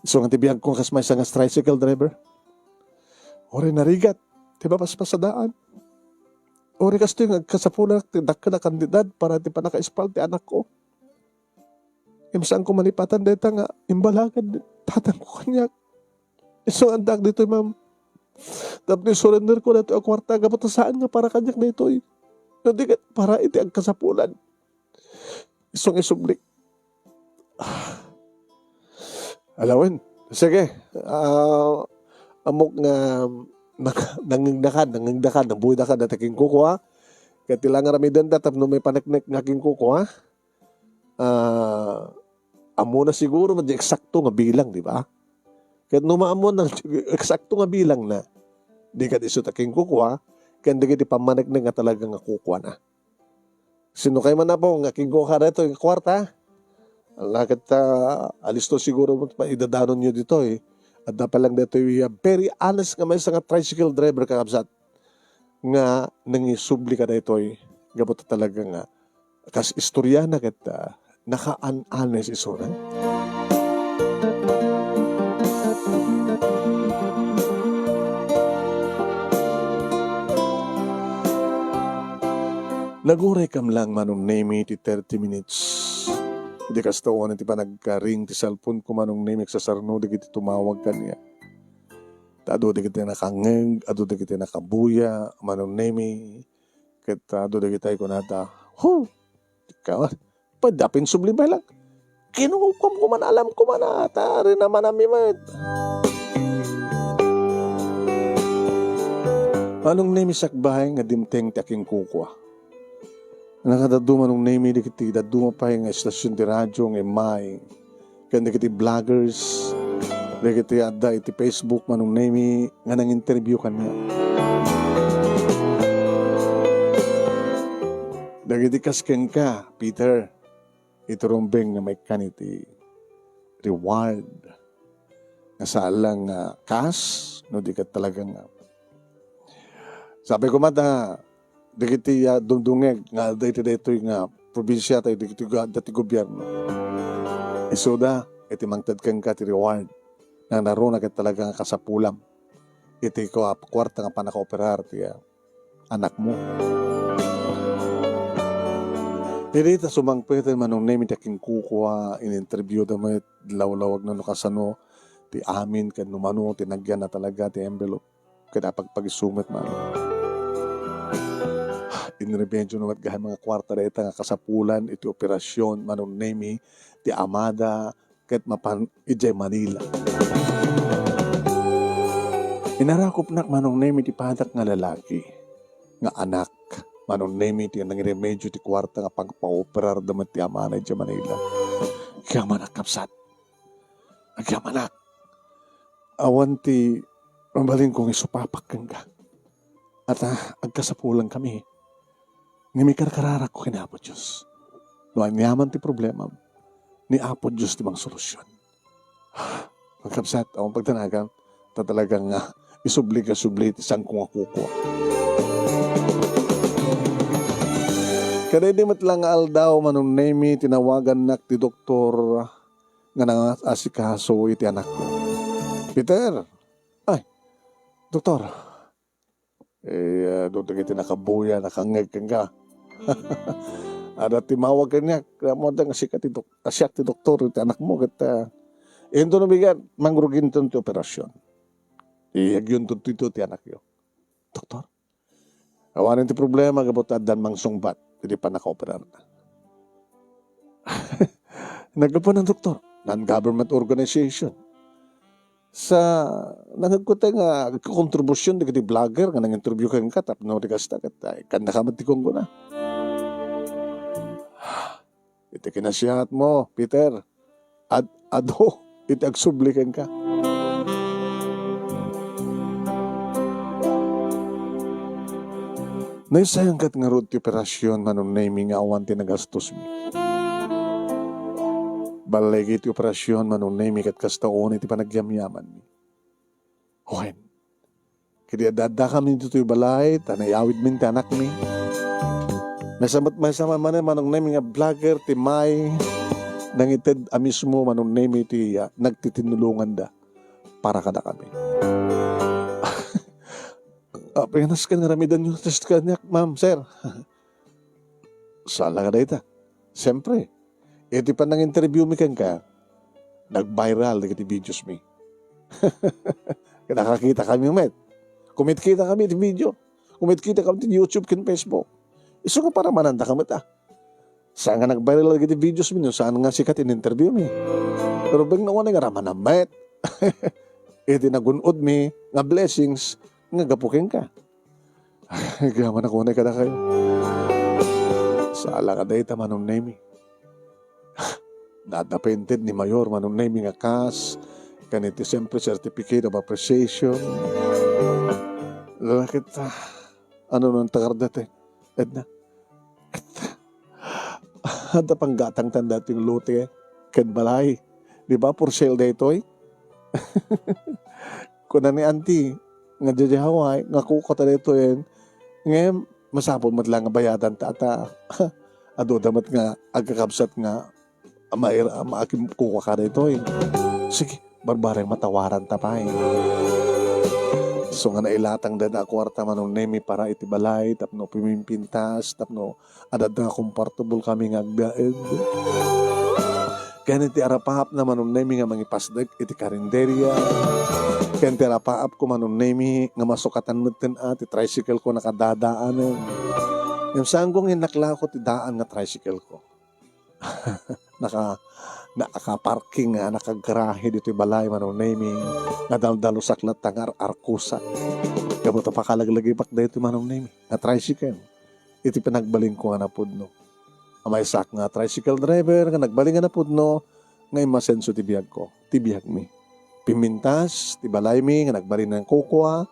Isu nga ti biagko kas maysa nga tricycle driver. Uray narigat ti mapaspasadaan. Uray kastoy nga agkasapulan ti dakkel a kantidad para ti pannakaispal ti anakko. Ngem saanko malipatan dayta nga imbalagan ni tatangko kaniak. Isu nga addaak ditoy, ma'am. Tapno isurrender ko daytoy a kuarta, gapu ta saan nga para kaniak daytoy. No di ket para iti agkasapulan. Isu nga isublik. Alawen. Sige. Ah, ammok nga nang-, nangngegdakan, nangngegdakan, nabuydakan dayta kinkukua. Ket ti la nga aramidenda tapno maipaneknek nga kinkukua. Ah, ammona siguro met di eksakto nga bilang, di ba? Ket no maammona eksakto nga bilang na, di kad isu ta kinkukua, ken dagiti pammaneknek nga talaga nga kukuana. Sino kay man, Apo, nga kinkuaka daytoy nga kuarta? Ala ket, ah, alisto siguro met paidadanonyo ditoy. Adda pay lang daytoy, ah, very honest nga maysa nga tricycle driver, kakabsat, nga nangisubli kadaytoy gapu ta talaga nga kas istoriana ket, ah, nakaan-honest isuna. Naguray kam lang, Manong Nemy, ti thirty minutes. Idi kasta, awan ti panagkaring ti cellphone ko, Manong Nemy, agsasarno dagiti tumawag kaniak. Ta adu dagiti nakangngeg, adu dagiti nakabuya, Manong Nemy, ket adu dagiti kunada, "Hu! Ikaw, pwede a pinsubli pay lang. Kinukuam ko man, alam ko man, ah, ta rinamanami met." Manong Nemy, sakbay nga dimteng ti akinkukua. Nakadaduma, Manong Nemy, dagiti dadduma pay nga estasion ti radio nga immay, ken dagiti vloggers, dagiti adda iti Facebook, Manong Nemy, nga nang-interview kaniak. Dagiti kas kenka, Peter, iti rumbeng nga maikkan iti reward. Nga saan lang nga cash, no di ket talaga nga. Sabi ko met, ah, dagiti, ah, dumdumngeg nga adda iti daytoy nga probinsia tayo, dagiti ga-, adda ti gobierno. Isuda, iti mangted kenka ti reward. Nangnaruna ket talaga nga kasapulam. Iti kua-, kuarta nga pannakaoperar ti, ah, anakmo. Idi ta sumangpet, Manong Nemy, ti akinkukua, in-interview da met, lawlawag na no kasano ti amin ken no mano ti nagyan na talaga ti envelope ket apagpagisu met man. Inremedyo na met gahem nga kuarta dayta nga kasapulan iti operasyon, Manong Nemy, ti amada ket mapan idiay Manila. Inarakupnak, Manong Nemy, ti padak nga lalaki nga anak, Manong Nemy, ti nangiremedyo ti kuarta nga pagpaoperar da met ti amana idiay Manila. Agyamanak, kabsat. Agyamanak. Awan ti mabalin ko nga isupapak kenka. At, ah, agkasapulankami. Ngem ikarkararakko ken Apo Dios. No aniaman ti problemam, ni Apo Dios ti mangsolusyon. Mga kabsat, awan pagdanagam, ta talaga nga isubli nga subli ti saanko nga kukua. Kadaydi met la nga aldaw, Manong Nemy, tinawagannak ti doktor nga nangasikaso iti anakko. "Peter, ay, doktor, eh, adu dagiti nakabuya, nakangngeg kenka. Adda timawag kaniak, ammoda nga sika ti dok-, a siak ti doktor iti anakmo, ket, ah, inton umigat, mangruginton ti operasyon. Iyagyonto ditoy ti anakyo." "Doktor, awanen ti problema gapu ta addan mangsungbat iti pannakaoperarna." "Naggapuan, doktor?" "Non-government organization. Sa nangegko tay nga agkontribusion dagiti vlogger nga nang-interview kenka tapno di kasta ket ay, kannaka met ti kunggona." "Iti kinasiatmo, Peter, ad-, adu, iti agsubli kenka. Naisayangkat ngarud ti operasyon, Manong Nemi, nga awan ti nagastosmi. Balligi ti operasyon, Manong Nemi, ket kasta unay ti panagyamyamanmi. Wen, ket adda-addakami ditoy balay, ta nayawidmin ti anakmi. Maysa met, maysa man manen, Manong Nemi, nga vlogger ti may nangited a mismo, Manong Nemi, ti, ah, nagtitinulonganda para kadakami. Apenas ken nga aramidenyo ti kaniak, ma'am, sir. Saan la nga dayta. Siyempre, iti pananginterviewmi kenka, nag-viral dagiti videosmi. Nakakitakami met. Kumikita kami iti video. Kumikita kami iti YouTube ken Facebook. Isu nga paramananda ka met, ah. Saan nga nag-viral dagiti videosmi no saan nga sikat in interviewmi. Pero beng no, nga ramanam met. Iti nagun-odmi nga blessings nga gapu kenka. Agyamanak unay kadakayo. Saan la nga dayta, Manong Nemi. Nadda pay inted ni Mayor, Manong Nemi, nga kas, ken iti, siyempre, certificate of appreciation. Lalaki ta, ano nang tagarda ti, Edna? Adda panggatangtan daytoy nga lote ken balay. Di ba, for sale daytoy? Kuna ni auntie, nga diay Hawaii, nga kukuata daytoyen. Ngem, masapul met la nga bayadan ta, ta adu da met nga agkakabsat nga mair-, maakim kukuaka daytoy. Sige, barbareng matawaran ta pay. So nga nailatang dayta a kuarta, Manong Nemi, para iti balay, tapno pumimpintas, tapno adda nga comfortable kami nga agbiaen. Ken iti arapaap na, Manong Nemi, nga mangipasdek iti karinderia. Ken ti arapaap ko, Manong Nemi, nga masukatan metten a ti tricycle ko nakadadaanen. Ngem saanko nga innaklako ti daan nga tricycle ko. Naka-, nakaparking nga nakagarahe ditoy balay, Manong Nemi, nga daldalusak latta nga ar-arkusak. Gapu ta pakalaglagipak daytoy, Manong Nemi, nga tricycle iti panagbalinko nga napudno. Maysaak nga tricycle driver nga nagbalin nga napudno nga immasenso ti biagko, ti biagmi. Pimmintas ti balaymi nga nagbalin nga kukua,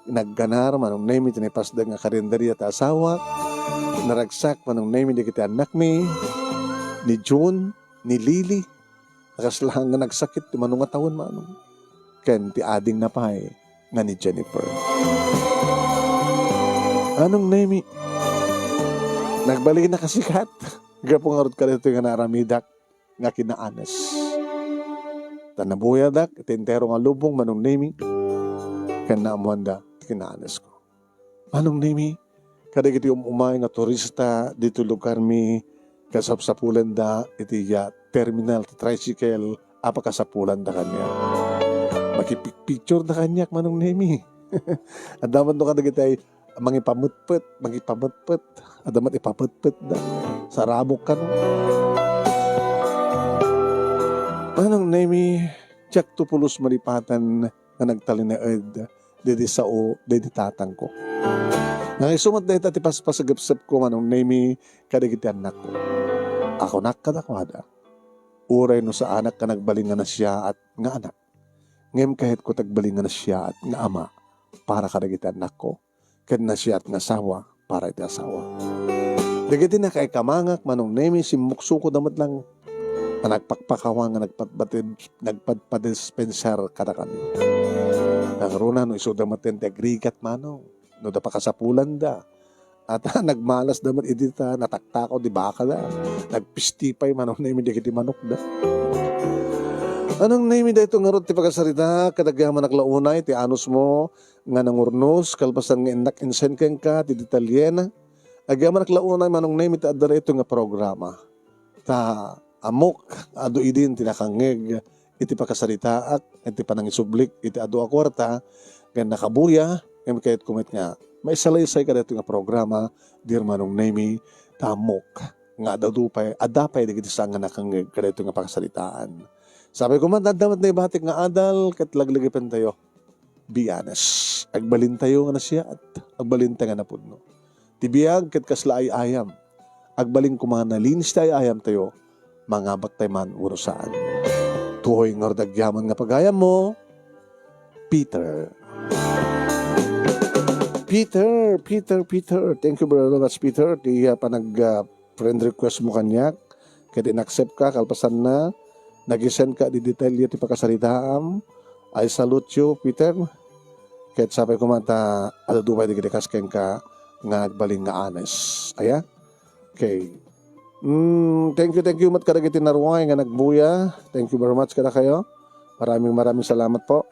nagganar, Manong Nemi, ti naipasdek nga karinderia ti asawak, naragsak, Manong Nemi, dagiti annakmi, ni June, ni Lily, a kasla nga nagsakit ti mano nga tawen, Manong, ken ti adingna pay nga ni Jennifer. Manong Nemi, nagbalinnak a sikat gapu ngarud kadaytoy nga naaramidak nga kinaanes. Ta nabuyadak iti entero nga lubong, Manong Nemi, ken naammoanda ti kinaanesko. Manong Nemi, kadagiti um-umay nga turista ditoy lugarmi, kasapsapulanda iti, ah, terminal ti tricycle a pakasapulanda kaniak. Makipicpictureda kaniak, Manong Nemi. Adda met no kadagiti ay mangipametpet, mangipametpet. Adda met ipapetpetda. Sarabok kano. Manong Nemi, diakto pulos malipatan nga nagtalinaed didi sao didi tatangko. Nga isu met dayta ti paspasagepsepko, Manong Nemi, kadagiti annakko. A kunak kadakuada, uray no saanak nga nagbalin nga nasiaat nga anak, ngem kayatko ti agbalin nga nasiaat nga ama para kadagiti annakko, ken nasiaat nga asawa para iti asawa. Dagiti nakaikamangak, Manong Nemi, simmuksukoda met lang a nagpakpakawan nga nagpatpatid-, nagpadpadispensar kadakami. Nangruna no isuda met ti agrigat, Manong, no da pakasapulanda. At nagmalasda met idi ta nataktakot ti bakada. Nagpisti pay, Manong Nemi, dagiti manokda. Manong Nemi, daytoy ngarud ti pakasarita, ket agyamanak la unay ti anusmo nga nangurnos, kalpasan nga innak insen kenka ti detalyena. Agyamanak la unay, Manong Nemi, ti adda daytoy nga programa. Ta ammok, adu idin ti nakangngeg iti pakasaritaak, iti panangisublik iti adu a kuarta, ngem nakabuya, ngem kayatko met nga maisalaysay kadaytoy nga programa, dear Manong Nemi, ta ammok nga adda pay, adda pay dagiti saan nga nakangngeg kadaytoy nga pakasaritaan. Sapay koma, adda met naibatik nga adal ket laglagipentayo. Be honest. Agbalintayo nga nasiaat. Agbalinta nga napudno. Ti biag ket kasla ay-ayam. Agbalin koma nga nalinis ti ay-ayamtayo, mangabaktay man wenno saan. Daytoy ngarud agyaman nga pagayammo, Peter. Peter, Peter, Peter. Thank you very much, Peter. Ti, ah, panag, ah, friend request mo kaniak. Ket in-accept ka, kalpasanna, nag-send ka di detalye ti pakasaritaam. I salute you, Peter. Ket sapay koma ta adu pay dagiti kas kenka nga agbalin nga honest. Aya? Okay. Mm, thank you, thank you met kadagiti naruay nga nagbuya. Thank you very much kadakayo. Maraming, maraming salamat po.